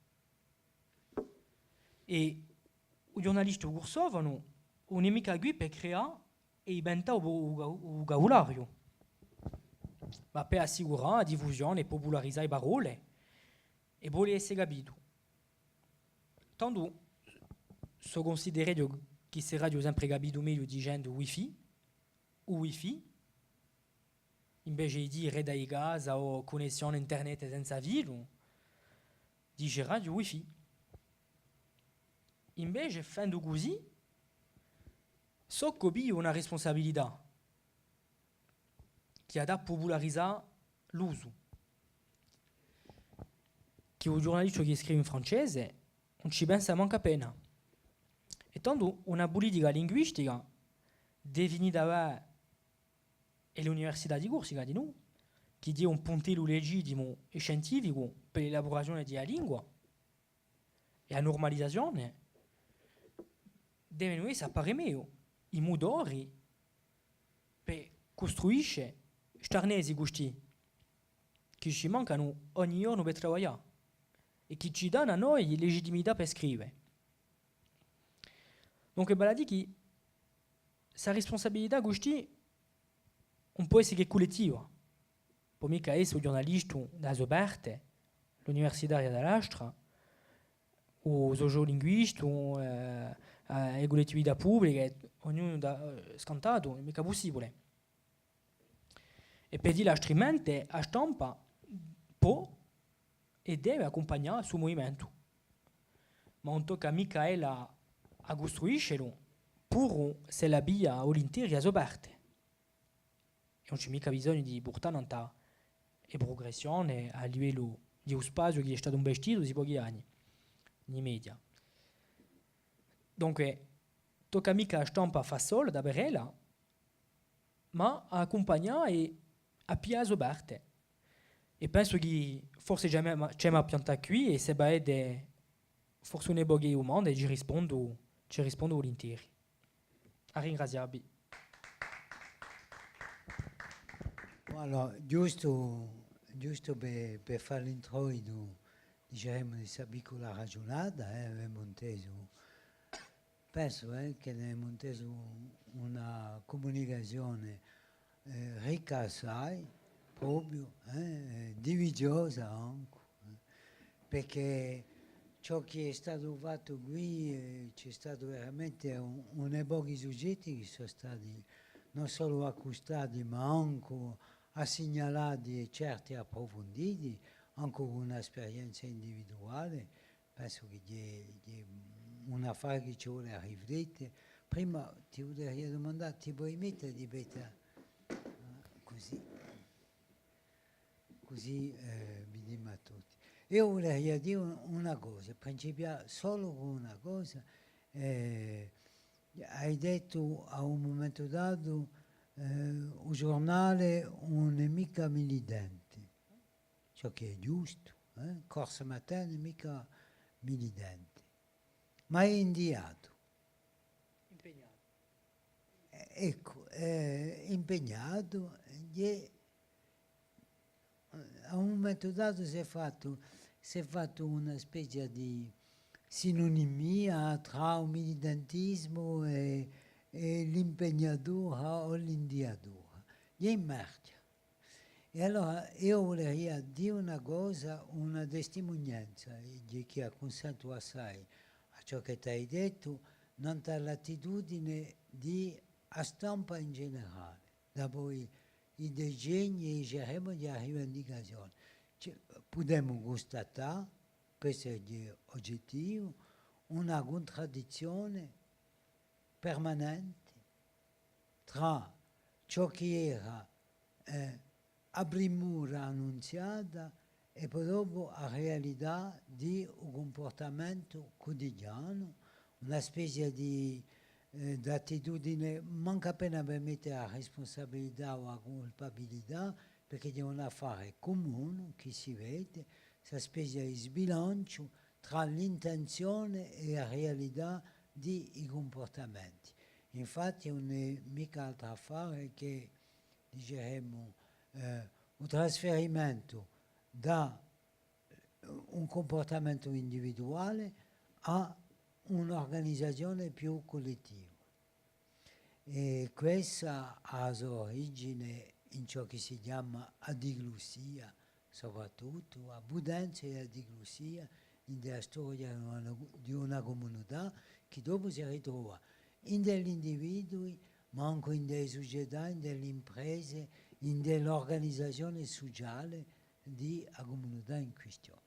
È u ghjurnalistu cursofonu ùn hè micca quì per creà è inventà u, u, u vucabulariu, ma per assicurà a diffusione è pupularizà e parolle è vole esse capitu. Tandu s'o cunsidereghju chì seraghju sempre capitu megliu dicendu wifi, u wifi, invece di dì rete di casa o cunnessione internet senza filu, diceraghju wifi. Invece, fendu cusì, sò ch'o pigliu una respunsabilità chì hà da pupularizà l'usu. Chì u ghjurnalistu chì scrive in francese ùn ci pensa mancu appena. È tandu una pulitica linguistica definita da l'Università di Corsica dinù, chì hè un puntellu legittimu è scientificu per l'elaburazione di a lingua, è a nurmalizazione, devenu esse, à parè meiu, i mutori per custruisce st'arnesi custì, chì ci mancanu ogni ghjornu per travaglià è chì ci danu à noi legittimità per scrive. Dunque, vale à dì chì sta rispunsabilità custì ùn pò esse chè cullettiva. Pò micca esse u ghjurnalistu da a so parte, l'universitariu da l'altra, u sociolinguistu, eh, eh, e cullettività publiche, ognunu da, eh, scantatu, ùn hè micca pussibule. È per dilla altrimente, a stampa pò è deve accumpagnà stu muvimentu. Ma ùn tocca micca à ella à custruiscelu, puru s'ella piglia vulinteri a so parte. È ùn ci hè micca bisognu di purtà nant'à e prugressione à livellu di u spaziu chì hè statu investitu sti pochi anni, in i media. Dunque, tocca micca à a stampa à fà sola da per ella, ma à accumpagnà è à piglià a so parte. È pensu chì forse ci emu, ci emu à piantà quì è s'è vo avete forse une poche di dumande, ci rispondu, ci rispondu vulinteri. À ringrazià vi. Allora, ghjustu, ghjustu per, per fà l'introitu, diceremu, di sta piccula ragiunata, eh, avemu intesu Pensu, eh, chì n'emu intesu una cumunicazione, eh, ricca assai, propiu, eh, eh, diviziosa ancu, eh, perchè ciò chì hè statu fattu quì, eh, ci hè statu veramente un, un pochi sugetti chì sò stati ùn solu accustati, ma ancu assignalati è certi apprufunditi, ancu cù una sperienza individuale, Pensu chì hè, hè un affare chì ci vole à riflette. Prima ti vuleria dumandà, ti poi mette di pettu, eh, cusì, cusì, eh, vidimu à tutti. Eiu vuleria dì un, una cosa, principià solu cù una cosa, eh, ai dettu à un mumentu datu, eh, u ghjurnale ùn hè micca militante. Ciò chì hè ghjustu, eh? Corse Matin ùn hè micca militante, ma hè indiatu. Impegnatu. Eh, eccu, eh, impegnatu, è, eh, à un mumentu datu s'hè fattu, s'hè fattu una spezia di sinonimia trà u militantisimu è, è l'impegnatura o l'indiatura. Hè in marchja. È allora eiu vuleria dì una cosa, una testimunianza, è chì accunsentu assai à ciò chì t'ai dettu, nant'à l'attitudine di a stampa in generale, dapoi i decenni è i ceremoni di a rivendicazione. Ci, pudemu custatà, questu hè ogettivu, una cuntradizzione permanente trà ciò chì era, eh, a primura annunziata è po dopu a realità di u cumpurtamentu cutidianu, una spezia di, eh, d'attitudine, mancu appena per mette a rispunsabilità o a culpabilità, perchè hè un affare cumunu chì si vede, sta spezia di sbilanciu trà l'intenzione è a realità di i cumpurtamenti. Infatti ùn hè micca altru affare chè, diceremu, eh, u trasferimentu da un cumpurtamentu individuale à un'urganizazione più cullettiva. È quessa hà a so origine in ciò chì si chjama a diglussia, soprattuttu a putenza di a diglussia in a storia di una, di una cumunità chì dopu si ritrova in l'individui, ma ancu in e sucetà, in l'imprese, in l'urganizazione suciale di a cumunità in quistione.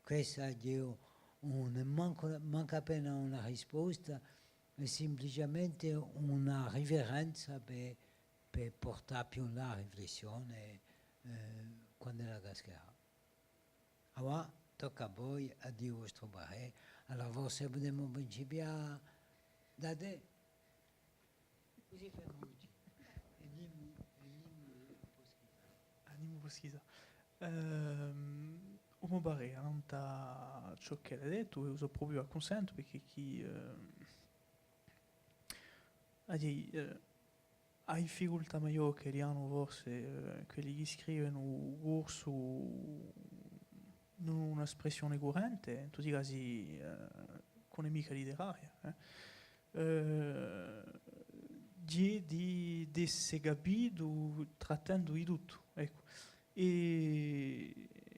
Quessa hè u-, ùn hè mancu, mancu appena una risposta, hè simpliciamente una riferenza per, per purtà più in là a riflessione, eh, quand'ella cascherà. Avà tocca à voi à dì u vostru parè. Allora forse pudemu principià da tè. Cusì fermu. È dimmi, è dimmi, eh, po schizà. Ah, dimmi po schizà. Ehm, u mo parè, nant'à ciò ch'ellu hà dettu, eiu sò propiu d'accunsentu, perchè chì, ehm, aghju, eh, a difficultà maiò ch'elli anu forse, eh, quelli chì scrivenu corsu in una spressione currente, in tutti i casi, eh, chì ùn hè micca litteraria, eh. Eh, di, di, d'esse capitu trattendu di tuttu, eccu. È,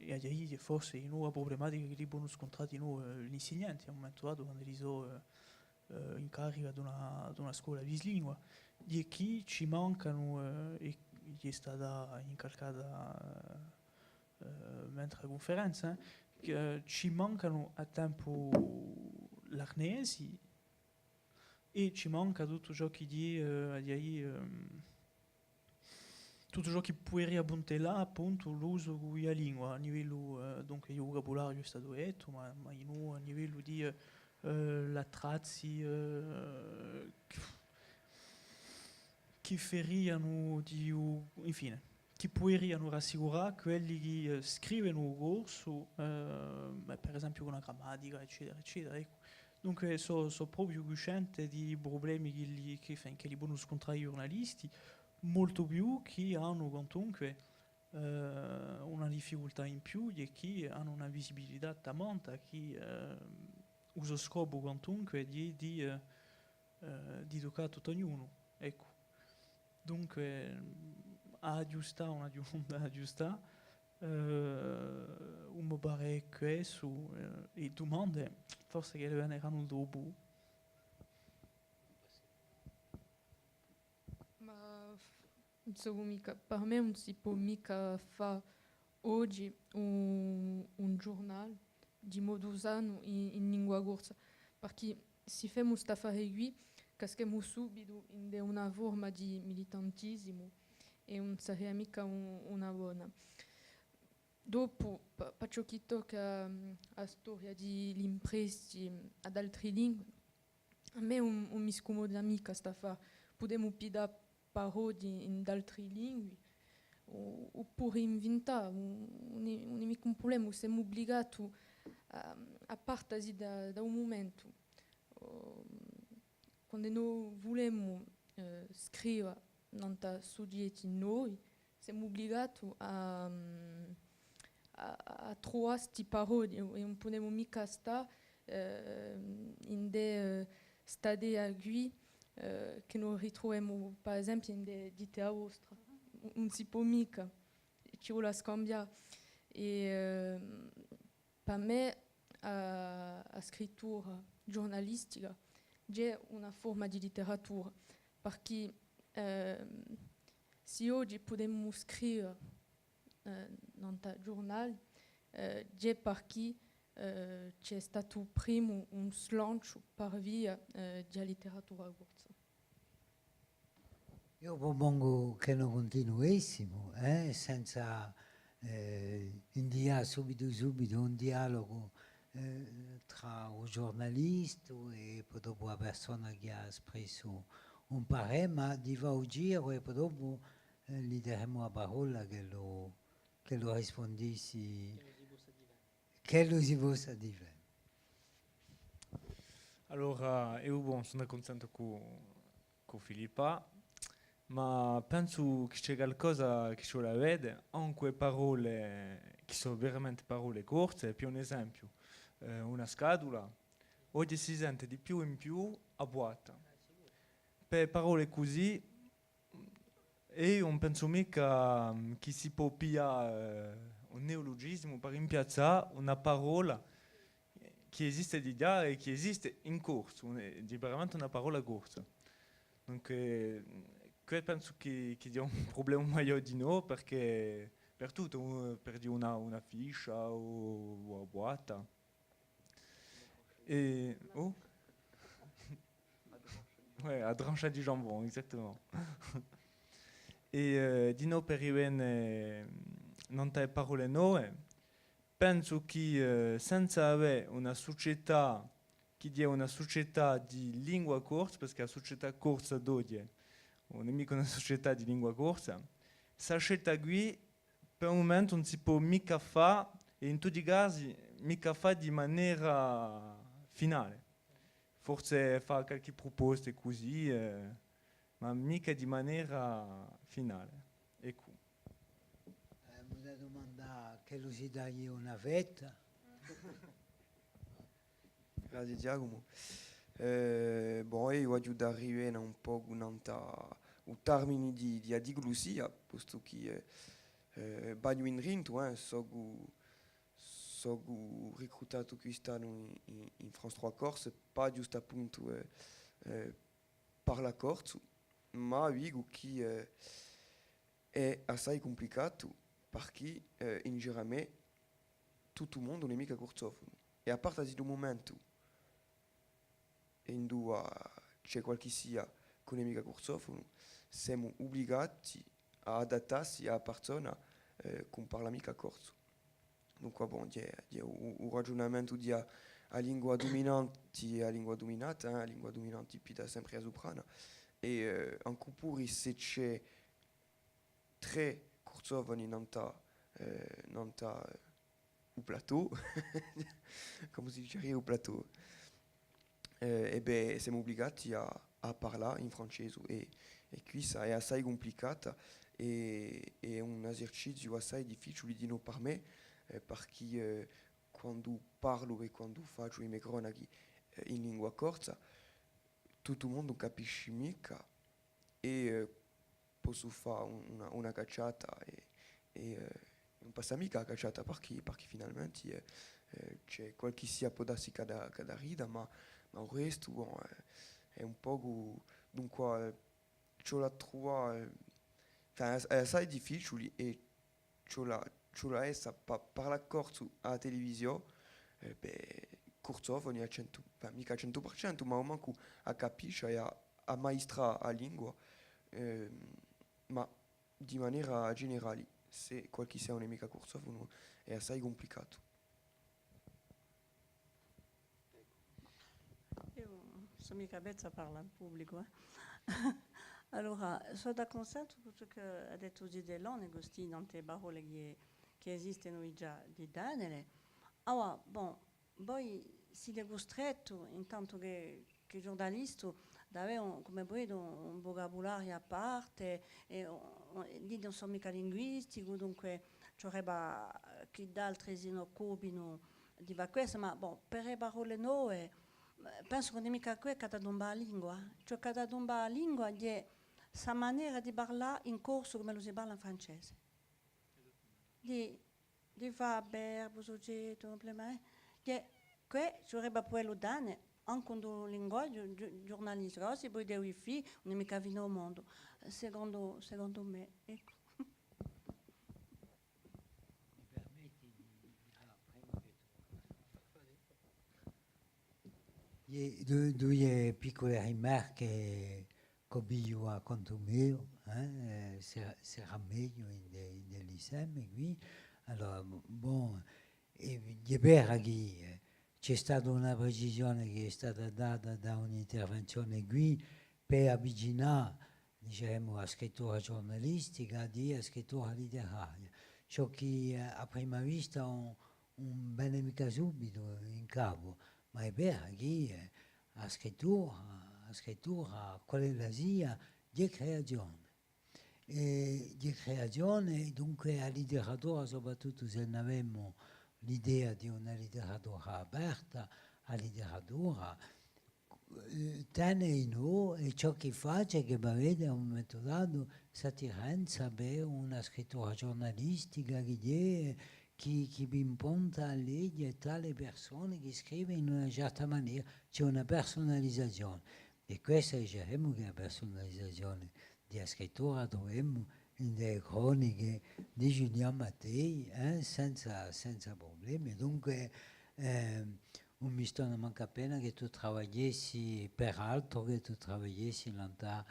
è aghju da dì, forse, dinò, a prublematica chì li ponu scuntrà dinò, eh, l'insignanti, à un mumentu datu, quand'elli sò, eh, eh, in carica d'una, d'una scola bislingua, hè chì ci mancanu, eh, è chì hè stata incalcata, eh, mentre a cunferenza, eh, chì, eh, ci mancanu à tempu l'arnesi è ci manca tuttu ciò chì hè, eh, aghju da dì, ehm, tuttu ciò chì puderia puntellà appuntu l'usu di a lingua, à livellu, eh, dunque, di vucabulariu hè statu dettu, ma, ma dinò à livellu di, eh, eh, l'attrazzi, eh, chì, chì ferianu di u-, infine, chì puderianu rassicurà quelli chì, eh, scrivenu u corsu, eh, per esempiu cù una grammatica, eccetera, eccetera, eccu. Dunque, sò, sò propiu cusciente di i prublemi chì li, chì, enfin, chì li ponu scuntrà i ghjurnalisti, moltu più chì anu quantunque, eh, una difficultà in più, hè chì anu una visibilità tamanta chì, eh, u so scopu quantunque hè di, di, eh, eh, di tuccà à tuttu ognunu, eccu. Dunque, à aghjustà, una ghjurnata à aghjustà, eh, u mo parè hè quessu, eh, e dumande, forse chì veneranu dopu. Ma f-, ùn sò micca, per mè ùn si pò micca fà oghji un, un ghjurnale di modu sanu in, in lingua corsa, parchì s'è femu st'affare quì, caschemu subitu ind'una forma di militantisimu è ùn saria micca un, una bona. Dopu, pa, pa ciò chì tocca, mm, a storia di l'impresti ad altri lingui, à mè ùn, ùn mi scumoda micca st'affare. Pudemu piddà paroli in d'altri lingui, o, oppuru invintà, ùn, ùn hè, ùn hè micca un prublema, semu ubligati à, à partasi da, da un mumentu. O, quandu no vulemu, eh, scriva nant'à sughjetti novi, semu ubligati à, à, à truvà sti paroli è, è ùn pudemu micca stà, eh, ind'è, eh, st'idea quì, eh, chì no ritruvemu, per esempiu, ind'è Dite a vostra. Ùn si pò micca, ci vole à scambià. È, ehm, per mè, a, a scrittura ghjurnalistica hè una forma di litteratura, parchì, ehm, s'è oghji pudemu scriva, eh, nant'à ghjurnali, eh, hè parchì, eh, ci hè statu primu un slanciu par via, eh, di a litteratura corsa. Eiu prupongu chì no cuntinuessimu, eh, senza, eh, indià subitu, subitu un dialogu, eh, trà u ghjurnalistu è po dopu a persona chì hà espressu un parè, ma di fà u giru è po dopu, eh, li daremu a parolla chì lu, chì lu rispundissi. Ch'ellu si possa difende. Allora, eiu, bon, sò d'accunsentu cù, cù Filippa, ma pensu chì ci hè calcosa chì ci vole à vede, ancu e parolle chì sò veramente parolle corse, per un esempiu, eh, una scatula, oghje si sente di più in più a buata. Per parolle cusì, eiu ùn pensu micca, mm, chì si pò piglià, eh, un neolugisimu per rimpiazzà una parolla chì esiste digià è chì esiste in corsu, un-, hè veramente una parolla corsa. Dunque, mm, què pensu chì, chì sia un prublema maiò dinò, perchè per tuttu, eh, per dì una, una fiscia o, o a buata. È, oh? Ouais, a trancha di jambon, exactement. È, eh, dinò per rivene, eh, nant'à e parolle nove, pensu chì, eh, senza avè una sucetà, chì hè una sucetà di lingua corsa, perchè a sucetà corsa d'oghje ùn hè micca una sucetà di lingua corsa, sta scelta quì per u mumentu ùn si pò micca fà, è in tutti i casi micca fà di manera finale. Forse fà qualchì pruposta cusì, eh, ma micca di manera finale. Eccu. Eh, m'hà da dumandà ch'ellu si dà una fetta. Grazie, Ghjacumu. Eh, bon, eiu aghju da rivene un pocu nant'à u tarmini di, di a diglussia, postu chì, eh, eh, vagnu indrentu, eh, socu, socu ricrutatu quist'annu in, in, in France trois Corse, pà ghjustappuntu, eh, eh, parlà corsu, ma dicu chì, eh, hè assai cumplicatu, parchì, eh, in giru à mè tuttu u mondu ùn hè micca cursofonu. È à partasi di u mumentu induva ci hè qualchissia chì ùn hè micca cursofonu, semu ubligati à adattassi à a parsona, eh, chì ùn parla micca corsu. Dunque, bon, hè, hè u, u ragiunamentu di a, a lingua duminanti è a lingua duminata, eh, a lingua duminanti pidda sempri a suprana. È, eh, ancu puru s'è ci hè trè cursofoni nant'à, eh, nant'à, eh, u plateau, cumu si dice, u plateau. Eh, è bè, semu ubligati à, à parlà in francesu è, è quissa hè assai cumplicata è, hè un eserciziu assai difficiuli dinò per mè, eh, parchì, eh, quandu parlu è quandu facciu i me cronachi, eh, in lingua corsa, tuttu u mondu ùn capisci micca è, eh, possu fà un, una, una cacciata è, è, eh, ùn passa micca a cacciata, parchì, parchì finalmenti, eh, eh, ci hè qualchissia pò dassi ch'hà da, ch'hà da rida, ma, ma u restu, bon, eh, hè un pocu, dunque, eh, ci vole à truvà, eh, enfin, hè, hè assai difficiuli è ci vole à, ci vole à essa pa-, parlà corsu à a televisiò, eh, bè, cursofoni à centu, enfin, micca à centu per centu, ma omancu à capiscia è à, à maistrà a lingua, ehm, ma di manera generali, s'è qualchissia ùn hè micca cursofonu, hè assai cumplicatu. Eiu sò micca avvezza à parlà in publicu, eh. Allora, sò d'accunsentu cù ciò chì hà dettu Zitellone, custì tante parolle chì, chì esistenu digià di Daniele. Allora, bon, voi site custrettu, in tantu chè, chè ghjurnalistu, d'avè un, cum'è vo dite, un, un vucabulariu à parte, è, o, o, lì ùn sò micca linguisticu, dunque ci vulerebbe chì d'altri si n'occupinu di fà questu, ma, bon, per e parolle nove, eh, pensu chì ùn hè micca què chì hà da tumbà a lingua, eh. Ciò chì hà da tumbà a lingua hè sta manera di parlà in corsu cum'ellu si parla in francese. Di, di fà verbu, sughjettu, cumplementi, eh. Chì què ci vulerebbe à pudelu dà, ancu in u linguaghju ghju-, ghjurnalisticu, allora si pò dì wifi, ùn hè micca a fine di u mondu, secondu, secondu mè, eccu. Iè, du-, duie piccule rimarche ch'o pigliu à contu meiu, eh, eh, se-, serà megliu in de, in de l'inseme quì. Allora, bon, hè, hè vera chì, eh, ci hè stata una precisione chì hè stata data da un'intervenzione quì per avvicinà, dicemu, a scrittura ghjurnalistica di a scrittura litteraria. Ciò chì, eh, à prima vista ùn, ùn vene micca subitu in capu, ma hè vera chì, eh, a scrittura, a scrittura, quale ella sia, hè creazione. È di creazione, dunque a litteratura, soprattuttu s'è n'avemu l'idea di una litteratura aperta, a litteratura, eh, tene in noi, è ciò chì face chì v'avete à un mumentu datu st'attirenza per una scrittura ghjurnalistica chì hè, chì, chì vi imponta à leghje tale persone chì scrive in una certa manera, ci hè una persunalizazione. È questa, dicemu chì hè a persunalizazione di a scrittura, a truvemu in e croniche di Ghjulianu Mattei, eh, senza, senza prublemi. Dunque, ehm, Ùn mi stona mancu appena chì tù travagliessi, peraltru chì tù travagliessi nant'à,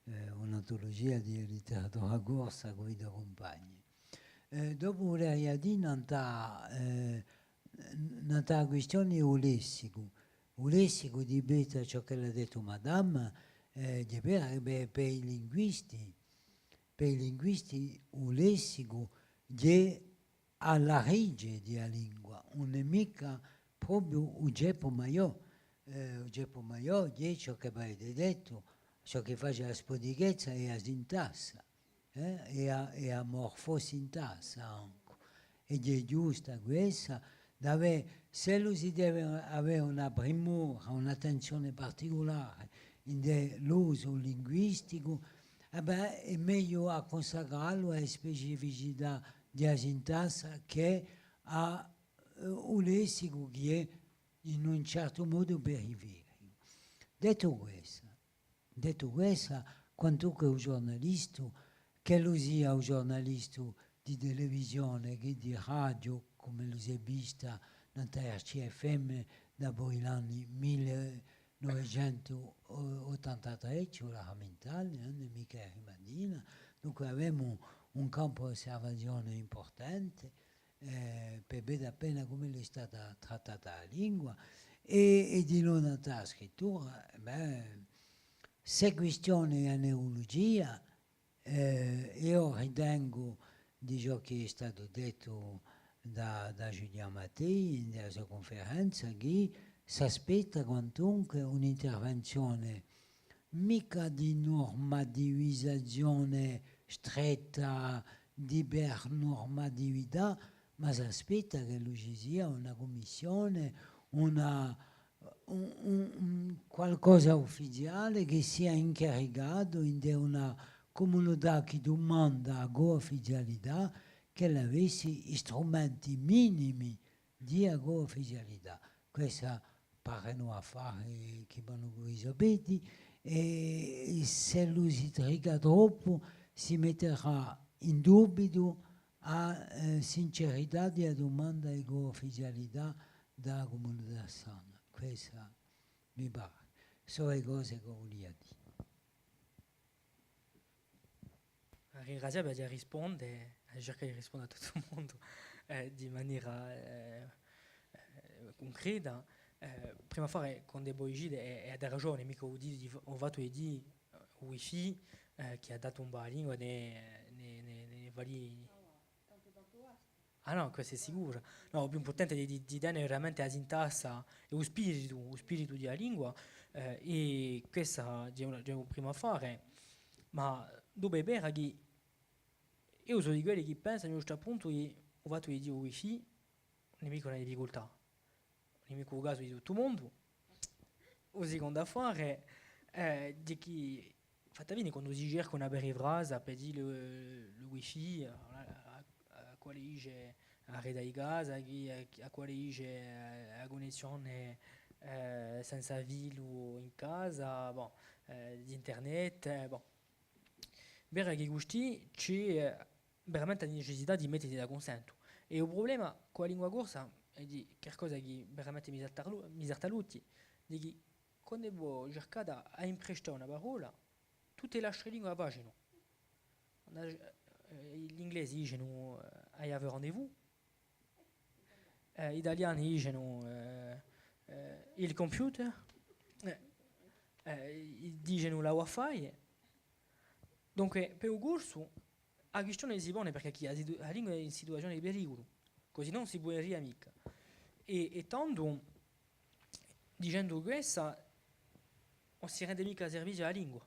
eh, un'antulugia di literatura corsa cù i to cumpagni. Eh, dopu vuleria dì nant'à, eh, n-, nant'à a quistione di u lessicu. U lessicu, di pettu à ciò ch'ella hà dettu Madama, eh, hè vera chì per, per i linguisti, per i linguisti u lessicu hè à a radice di a lingua, ùn hè micca propiu u ceppu maiò, eh, u ceppu maiò hè ciò chì avete dettu, ciò chì face a spudichezza hè a sintassa, eh, è a, è a morfosintassa ancu. È hè ghjusta quessa, d'avè, s'ellu si deve avè una primura, un'attenzione particulare in l'usu linguisticu, eh bè, hè megliu à cunsacrallu à e specificità di a sintassa chè à, eh, u lessicu chì hè in un certu modu perifericu. Dettu quessa, Dettu quessa, quantunque u ghjurnalistu, ch'ellu sia u ghjurnalistu di televisione chè di radiu, cum'ellu s'hè vista nant'à R C F M dapoi l'anni mille novecentu ottantatrè, ci vole à ramintà, eh, ùn hè micca rimandina, dunque avemu un campu d'osservazione impurtante, eh, per vede appena cum'ella hè stata trattata a lingua, è, è di nò nant'à a scrittura, eh, bè, s'hè quistione di a neulugia, eh, eiu ritengu di ciò chì hè statu dettu da, da Julien Mattei in a so cunferenza, chì s'aspetta quantunque un'intervenzione micca di nurmativizazione stretta, d'ipernormatività, ma s'aspetta ch'ellu ci sia una cummissione, una, un, un, un qualcosa uffiziale chì sia incaricatu in una cumunità chì dumanda a couffizialità, ch'ella avessi i strumenti minimi di a couffizialità. Quessa parenu affari chì vanu cù i so pedi, è, è s'ellu si trica troppu, si metterà in dubitu a, eh, sincerità di a dumanda di couffizialità da a cumunità sana. Quessa mi pare. Sò e cose ch'o vulia dì. À ringrazià vi, à risponde, à circà di risponde à tuttu u mondu, eh, di manera, eh, eh, cuncreta. Eh, prima d'affare, quandu vo dicite, è, è avete ragione, micca u dì, u fattu di dì, eh, u wifi, eh, chì hà datu un po' a lingua, ne, ne, ne, ne vali Ah nò, quessa hè sicura. Nò, u più impurtante hè di, di, di tene veramente a sintassa è u spiritu, u spiritu di a lingua, eh, è quessa hè una, hè un primu affare. Ma dopu hè vera chì eiu sò di quelli chì pensanu ghjustu à puntu chì u fattu di dì u wifi ùn hè micca una difficultà. Ùn hè micca u casu di tuttu u mondu. U sicondu affare, eh, hè chì, fatta fine, quandu si cerca una perifrasa per dì u, u wifi, à, à, à quale dice a rete di casa, chì, à, à quale dice, eh, a cunnessione, eh, senza filu in casa, bon, eh, d'internet, eh, bon. Vera chì custì ci hè, eh, veramente a necessità di mettesi d'accunsentu. È u prublema cù a lingua corsa, è di qualcosa chì veramente mi salta à l'o-, mi salta à l'ochji, hè chì quandu vo circate à imprestà una parolla, tutte l'altre lingue a facenu. Eh, l'inglesi dicenu, eh, "I have a rendez-vous", eh, i taliani dicenu, eh, eh, "il computer", eh, eh, i dicenu "la wifi". Dunque, per u corsu, a quistione si pone perchè chì a situ-, a lingua hè in situazione di periculu, cusì ùn si puderia micca. È, è tandu, dicendu quessa, ùn si rende micca serviziu à a lingua,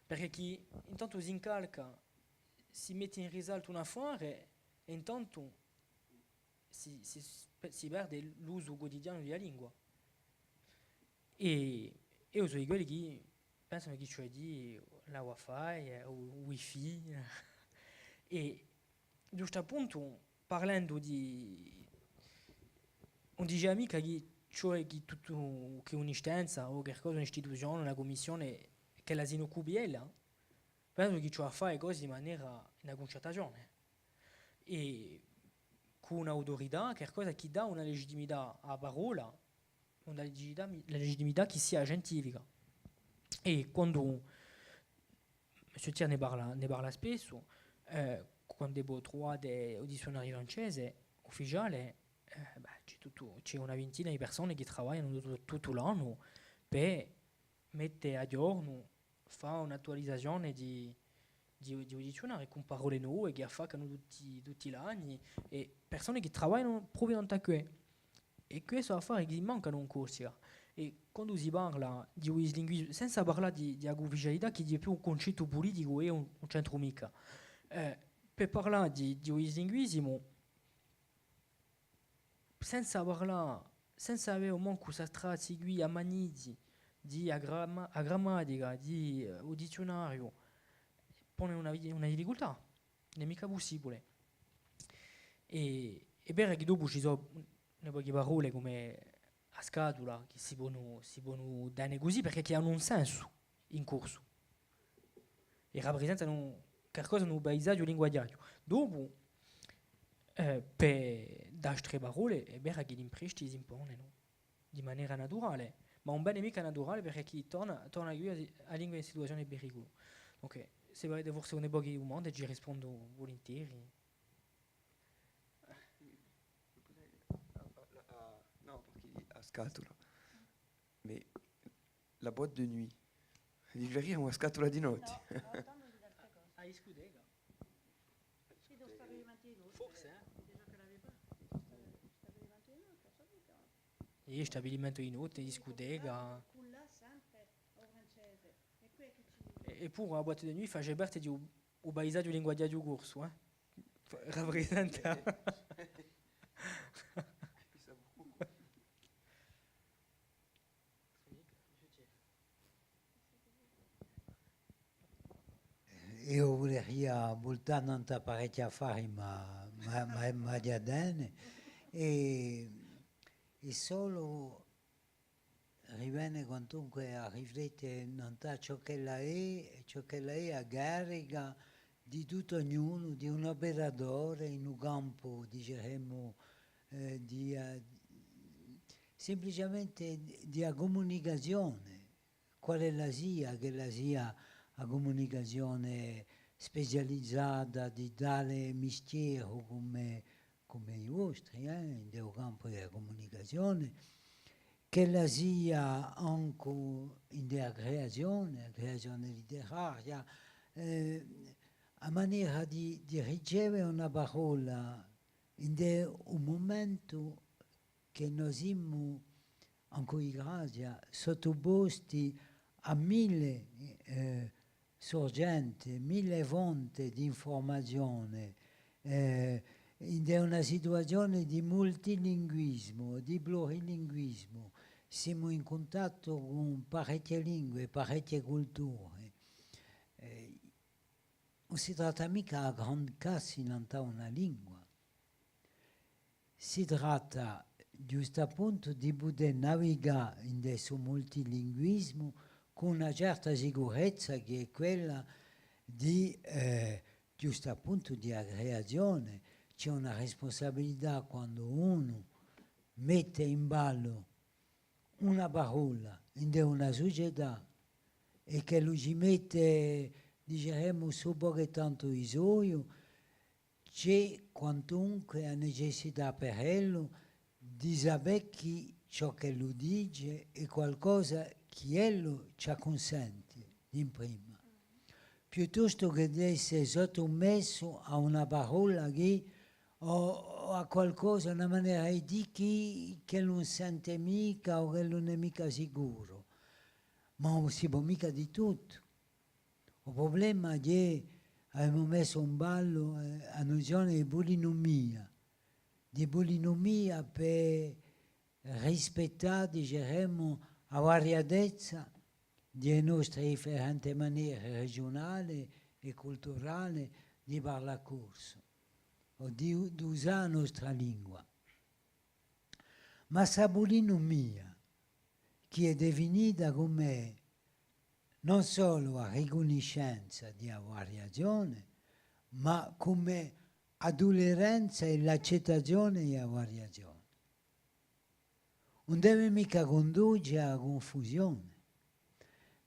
perchè chì intantu s'incalca, si mette in risaltu un affare, è intantu si, si, si perde l'usu cutidianu di a lingua. È, è eiu sò di quelli chì pensanu chì ci hè di la wifi, eh, u wifi, è ghjustu à puntu, parlendu di, ùn dicia micca chì ci hè chì tuttu, chì un'istanza o qualcosa, un'istituzione, una cummissione, ch'ella si n'occupi ella, pensu chì ci hè à fà e cose di manera, in a cuncertazione. È cù un'autorità, qualcosa chì dà una legittimità à a parolla, una legittimità, una legittimità chì sia scientifica. È quandu Monsieur Thiers ne parla, ne parla spessu, eh, quand'è vo truvate u dizziunariu francese ufficiale, eh, bè, ci hè tuttu, ci hè una vintina di persone chì travaglianu tuttu, tuttu l'annu per mette à ghjornu, fà un'attualizazione di, di, di u dizziunariu cù parolle nove chì affaccanu tutti, tutti l'anni, è persone chì travaglianu propiu nant'à què. È quessu hè affare chì mancanu in Corsica. È quandu si parla di u bislinguisimu, senza parlà di, di a cuufficialità, chì hè più un cuncettu puliticu è ùn, ùn c'entru micca. Eh, per parlà di, di u bislinguisimu, senza parlà, senza avè mancu sta strazia quì à manizzi di a gramma-, a grammatica, di, eh, u dizziunariu, pone una vi-, una difficultà, ùn hè micca pussibule. È, hè vera chì dopu ci sò une poche parolle cum'è a scatula, chì si ponu, si ponu dà cusì, perchè chì anu un sensu in corsu. È raprisentanu calcosa in u paisaghju linguaghjaghju. Dopu, eh, per d'altre parolle, hè vera chì l'impresti s'imponenu di manera naturale, ma ùn vene micca naturale perchè chì torna, torna à a lingua in situazione di periculu. Dunque, s'è vo avete forse une poche di dumande, ci rispondu vulinteri. Ah, ah, ah, nò, perchè a scatula. Mais la boîte de nuit. Diceriamu a scatula di notti. Nò, nò, tandu di l'altra cosa. A discuteca. Sì, u stabilimentu di notti. Forse, eh? Déjà che l'aveva. Stabilimentu di notti, ùn sò micca. Iè, stabilimentu di notti, discuteca. Cullà sempre à u francese. È quì chì ci... È, eppuru a boîte de nuit face parte di u, u paisaghju linguaghjaghju corsu, eh? Fa-, raprisenta. Eiu vuleria vultà nant'à parechji affari, ma, ma, ma, ma ghjà bè. È, è solu rivene quantunque à riflette nant'à ciò ch'ella hè, è ciò ch'ella hè a carica di tuttu ognunu, di un operatore in un campu, diceremu, eh, di, eh, simpliciamente di a cumunicazione, quale ella sia, ch'ella sia a cumunicazione specializata di tale mistieru cum'è, cum'è i vostri, eh, in u campu di a cumunicazione, ch'ella sia ancu in a creazione, a creazione litteraria, eh, a manera di, di riceve una parolla in un mumentu chì no simu, ancu di grazia, sottuposti à mille, eh, surgente, mille fonte d'infurmazione, eh, in una situazione di multilinguisimu, di plurilinguisimu, simu in cuntattu cù parechje lingue, parechje culture. Eh, ùn si tratta micca à aggrancassi nant'à una lingua. Si tratta ghjustappuntu di pudè navigà in stu multilinguisimu cù una certa sicurezza chì hè quella di, eh, ghjustappuntu di a creazione. Ci hè una rispunsabilità quandu unu mette in ballu una parolla in una sucetà è ch'ellu ci mette, diceremu, ssu pocu è tantu di soiu, ci hè quantunque a necessità per ellu di sapè chì ciò ch'ellu dice hè qualcosa chì ellu ci accunsiente d'imprima, piuttostu chè d'esse sottumessu à una parolla chì, o, o à qualcosa, una manera di dì chì, ch'ellu ùn sente micca o ch'ellu ùn hè micca sicuru. Ma ùn si pò micca dì tuttu. U prublema hè chì avemu messu in ballu, eh, a nuzione di pulinumia, di pulinumia per rispettà, diceremu, a variatezza di e nostre differente manere regiunale è culturale di parlà corsu o di, d'usà a nostra lingua. Ma ssa pulinumia, chì hè definita cum'è ùn solu a ricunniscenza di a variazione, ma cum'è a tulleranza è l'accettazione di a variazione. ùn deve micca cunduce à a cunfusione.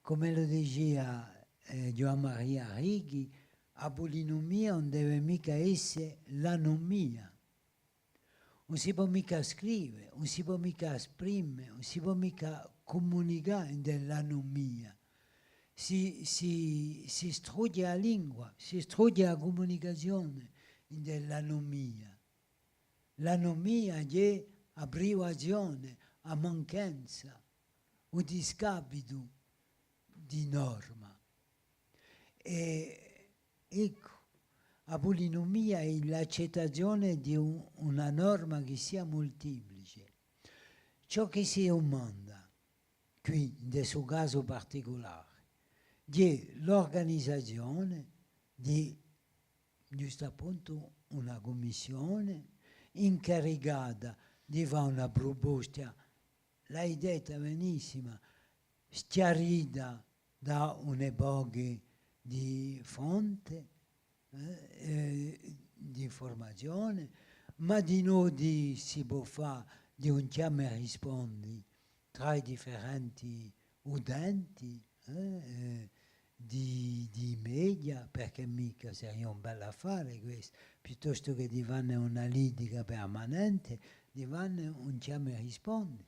Cum'ellu dicia, eh, Ghjuvan Maria Arrighi, a pulinumia ùn deve micca esse l'anumia. Ùn si pò micca scrive, ùn si pò micca esprime, ùn si pò micca cumunicà ind'è l'anumia. Si, si, si strughje a lingua, si strughje a cumunicazione ind'è l'anumia. L'anumia hè a privazione, a manchenza, u discapitu di norma. È, eccu, a pulinumia hè l'accettazione di un, una norma chì sia multiplice. Ciò chì si dumanda quì, in stu casu particulare, hè l'urganizazione di, ghjustappuntu, una cummissione incaricata di fà una pruposta, l'hai detta benissima, schjarita da un pocu di fonte, eh, eh, d'infurmazione, ma dinò si pò fà di un chjama è rispondi trà i differenti utenti, eh, eh, di, di media, perchè micca saria un bell'affare questu, piuttostu chè di fanne una litica permanente, di fanne un chjama è rispondi.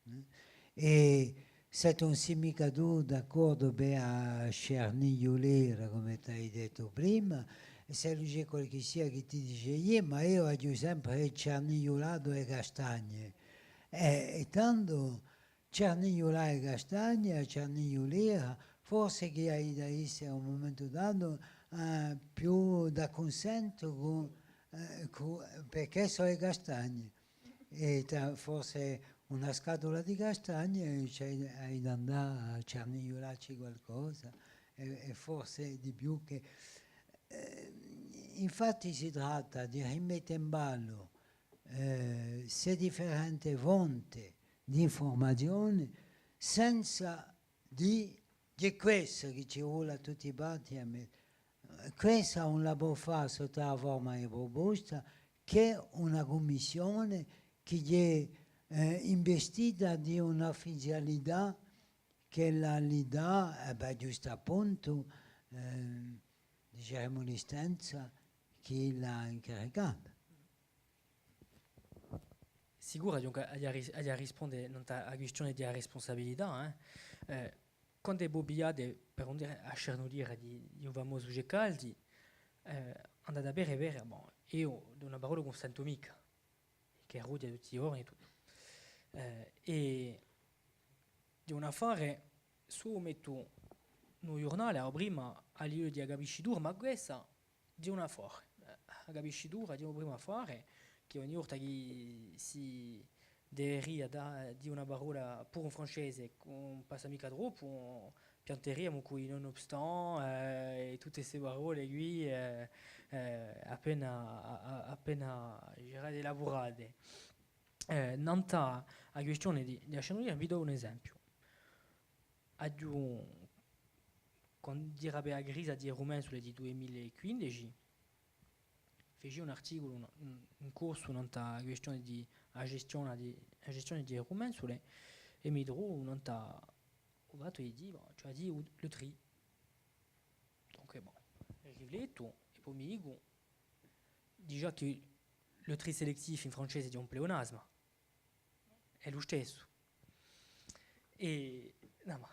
Eh? È s'è tù ùn sì micca tù d'accordu per a cernigliulera, cum'è t'hai dettu prima, è s'ellu ci hè qualchissia chì ti dice, iè, ma eiu aghju sempre cernigliulatu e castagne. Eh, è tandu cernigliulà e castagne, a cernigliulera, forse chì hai da esse à un mumentu datu, eh, più d'accunsentu cù, eh, cù, perchè sò e castagne. È t'hà forse una scatula di castagne, è ci hai, hai da andà à cernigliulacci qualcosa, è, è forse di più chè, eh, infatti si tratta di rimette in ballu, eh, ste differente fonte d'infurmazione senza dì, hè quessa chì ci vole à tutti i patti à me-, quessa ùn la pò fà sottu à a forma di pruposta chè una cummissione chì hè, eh, investita di un'ufficialità ch'ella li dà, eh bè, ghjustappuntu, eh, diceremu l'istanza chì l'hà incaricata. Sicuru, dunque, aghju à ris-, aghju à risponde nant'à a quistione di a respunsabilità, eh. Eh, quand'è vo pigliate, per ùn dì, a cernugliera di, di u famosu Ceccaldi, eh, andate à vede, vede, bon, eiu d'una parolla ùn sentu micca, chì rughje tutti i ghjorni è tuttu. Eh, è di un affare, s'o mettu in u ghjurnale, a prima, à livellu di a capiscitura, ma quessa, di un affare. Eh, a capiscitura, di un primu affare, chì ogni volta chì si deveria dà, dì una parolla puru in francese, ùn passa micca troppu, pianteriamu cù i nonobstant, eh, è tutte ste parolle quì, eh, eh, appena, a-, a-, appena girate è elaburate. Eh, nant'à a quistione di, di a cernugliera, vi dò un esempiu. Aghju, quand'era per a crisa di e rumensule di dui mila è quindeci, feci un articulu in, in, in corsu nant'à a quistione di a gestione di, a gestione di e rumensule, è mi trovu nant'à u fattu di dì, cioè di u, le tri. Donc, bon, riflettu, è po mi dicu, digià chì le tri sélectif in francese hè un pleonasme, hè u listessu. È, nò, ma,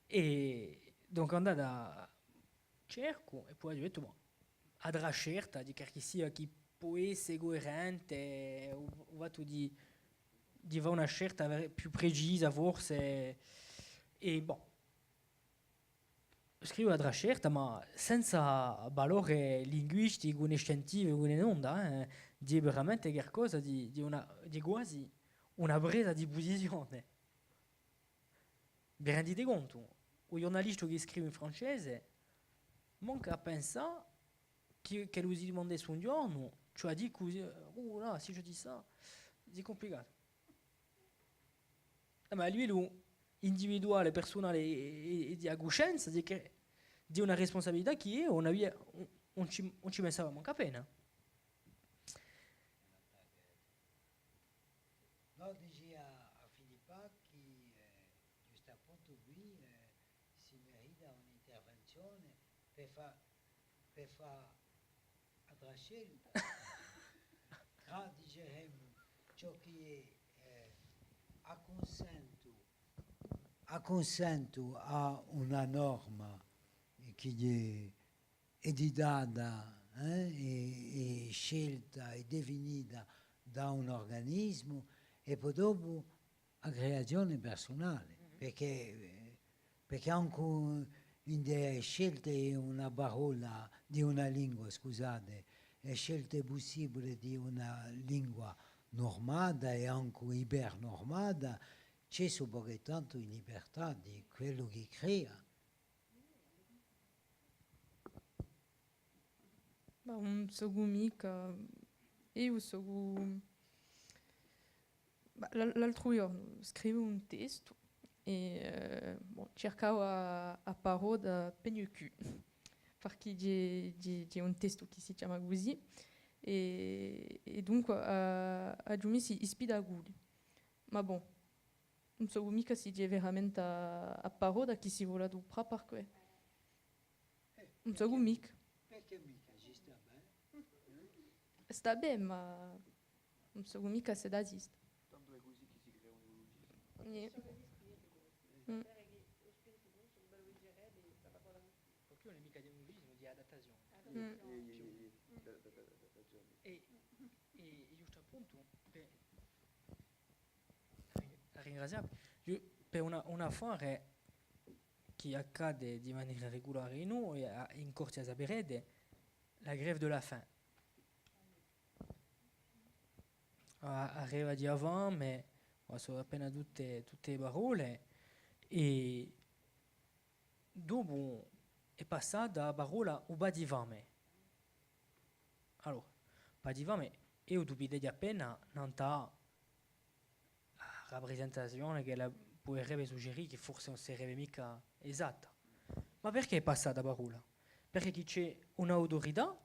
è donc andatu à cercu, è po aghju dettu, bon, a trascerta di qualchissia chì pò esse cuerente, u, u fattu di, di fà una scelta ve-, più precisa, forse, è, bon, scrivu a trascerta, ma senza valore linguisticu, nè scientificu, nè nunda, eh. Hè veramente qualcosa di, di una, di quasi una presa di pusizione. Vi rendite contu? U ghjurnalistu chì scrive in francese, mancu à pensà chì, ch'ellu si dumandessi un ghjornu, cioè, dì cusì, uh là, si je dis ça, hè cumplicatu. Eh, ma à livellu individuale, persunale è, è, è di a cuscenza, hè chì, hè una respunsabilità chì eiu ùn avia, ùn, ùn ci, ùn ci pensava mancu appena. Nò, dici, per fà a trascelta trà, diceremu, ciò chì hè, eh, accunsentu, accunsentu à una norma chì hè editata, eh, è, è scelta è definita da un organismu, è po dopu a creazione persunale, perchè, eh, perchè ancu in e scelte di una parolla, di una lingua, scusate, e scelte pussibule di una lingua nurmata è ancu ipernormata, ci hè un pocu è tantu di libertà di quellu chì crea. Ma ùn sò micca, eiu sò, ma l-, l'altru ghjornu scrivu un testu è, eh, bon, circavu a, a parolla peigne-cul, perchè ci hè, ci hè, ci hè un testu chì si chjama cusì, è, è dunque, eh, aghju missu i spidaculi. Ma bon, ùn sò micca s'ellu hè veramente a, a parolla chì si vole aduprà per què. Ùn sò micca. Perchè micca, ci stà bè. Stà bè, ma ùn sò micca s'ellu esiste. Tandu hè cusì chì si crea un neulugismu. Iè. Mm. Perchè ùn hè micca di un neulugismu, di adattazione. Mm. È, è, è ghjustu appuntu, bè, a ringrazià, per una, un affare chì accade di manera regulare in u-, è a-, in Corsica a saperete, la grève de la faim. A, a grève di a fame, ma sò appena tutte, tutte parolle, è dopu hè passata a parolla u patifame. Allora, patifame, eiu dubiteghju appena nant'à a raprisentazione ch'ella puderebbe suggerì, chì forse ùn serebbe micca esatta. Ma perchè hè passata a parolla? Perchè chì ci hè un'autorità,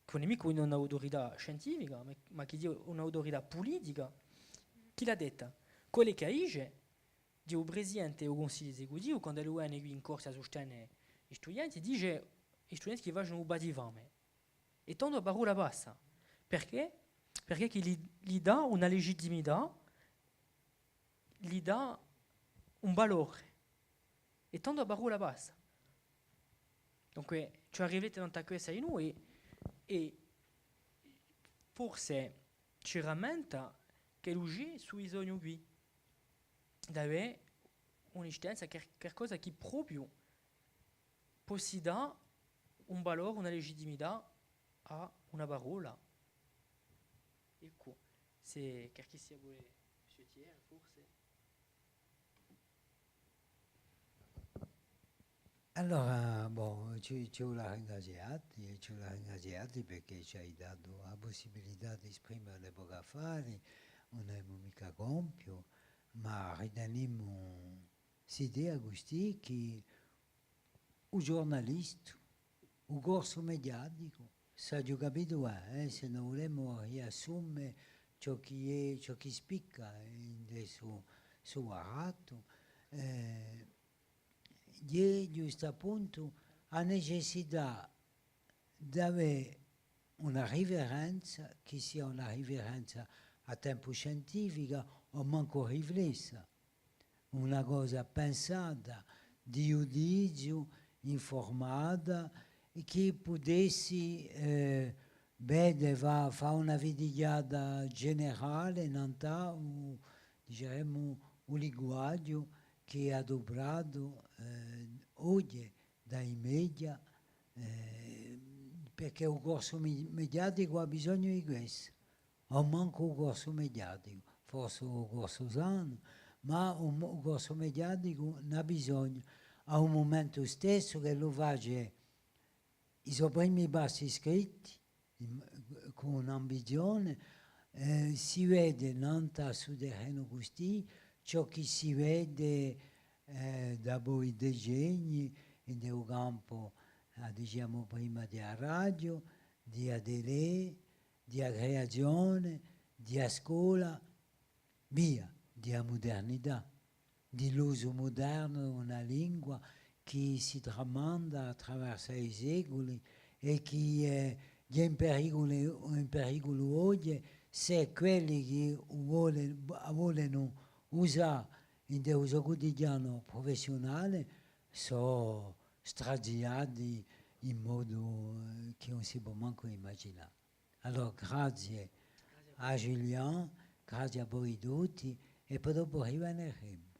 chì ùn hè micca un'autorità scientifica, ma, ma chì hè un'autorità pulitica, chì l'hà detta. Quella chì dice, di u presidente di u Cunsigliu esecutivu, quand'ellu vene quì in Corsica à sustene i studienti, dice i studienti chì facenu u patifame. È tandu a parolla passa. Perchè? Perchè chì li, li dà una legittimità, li dà un valore. È tandu a parolla passa. Dunque, ci hè à riflette nant'à quessa in noi, è forse ci rammenta ch'ellu ci hè stu bisognu quì d'avè un'istanza, qualcosa chì propiu possi dà un valore, una legittimità à una parolla. Eccu, s'è qualchissia vole, Monsieur Thiers, forse. Allora, bon, ci, ci vole à ringrazià ti, ci vole à ringrazià ti perchè ci ai datu a pussibilità d'esprimere pocu affari, ùn avemu micca compiu, ma ritenimu st'idea custì chì u ghjurnalistu, u corsu mediaticu, s'aghju capitu, eh, s'è no vulemu riassume ciò chì hè, ciò chì spicca in stu, stu barattu, eh, hè ghjustappuntu a necessità d'avè una riferenza, chì sia una riferenza à tempu scientifica o mancu riflessa, una cosa pensata, di ghjudiziu, infurmata, è chì pudessi, eh, vede, fà, fà una vidighjata generale, nant'à u, diceremu, u linguaghju chì hè adupratu, eh, oghje da i media, eh, perchè u corsu mi-, mediaticu hà bisognu di quessu, o mancu u corsu mediaticu, forse u corsu sanu, ma u mo-, u corsu mediaticu n'hà bisognu à u mumentu stessu ch'ellu face i so primi passi scritti, in-, cù un'ambizione, eh, si vede nant'à stu terrenu custì ciò chì si vede, eh, dapoi decenni in u campu, eh, dicemu prima di a radio, di a telè, di a creazione, di a scola, via, di a mudernità, di l'usu mudernu di una lingua chì si tramanda attraversu i seculi è chì, eh, hè in periculu, in periculu oghje, sè quelli chì u vole-, a volenu usà in u so cutidianu prufessiunale, sò straziati in modu, eh, chì ùn si pò mancu imaginà. Allora, grazie à Julian, grazie à voi tutti, è po dopu riveneremu.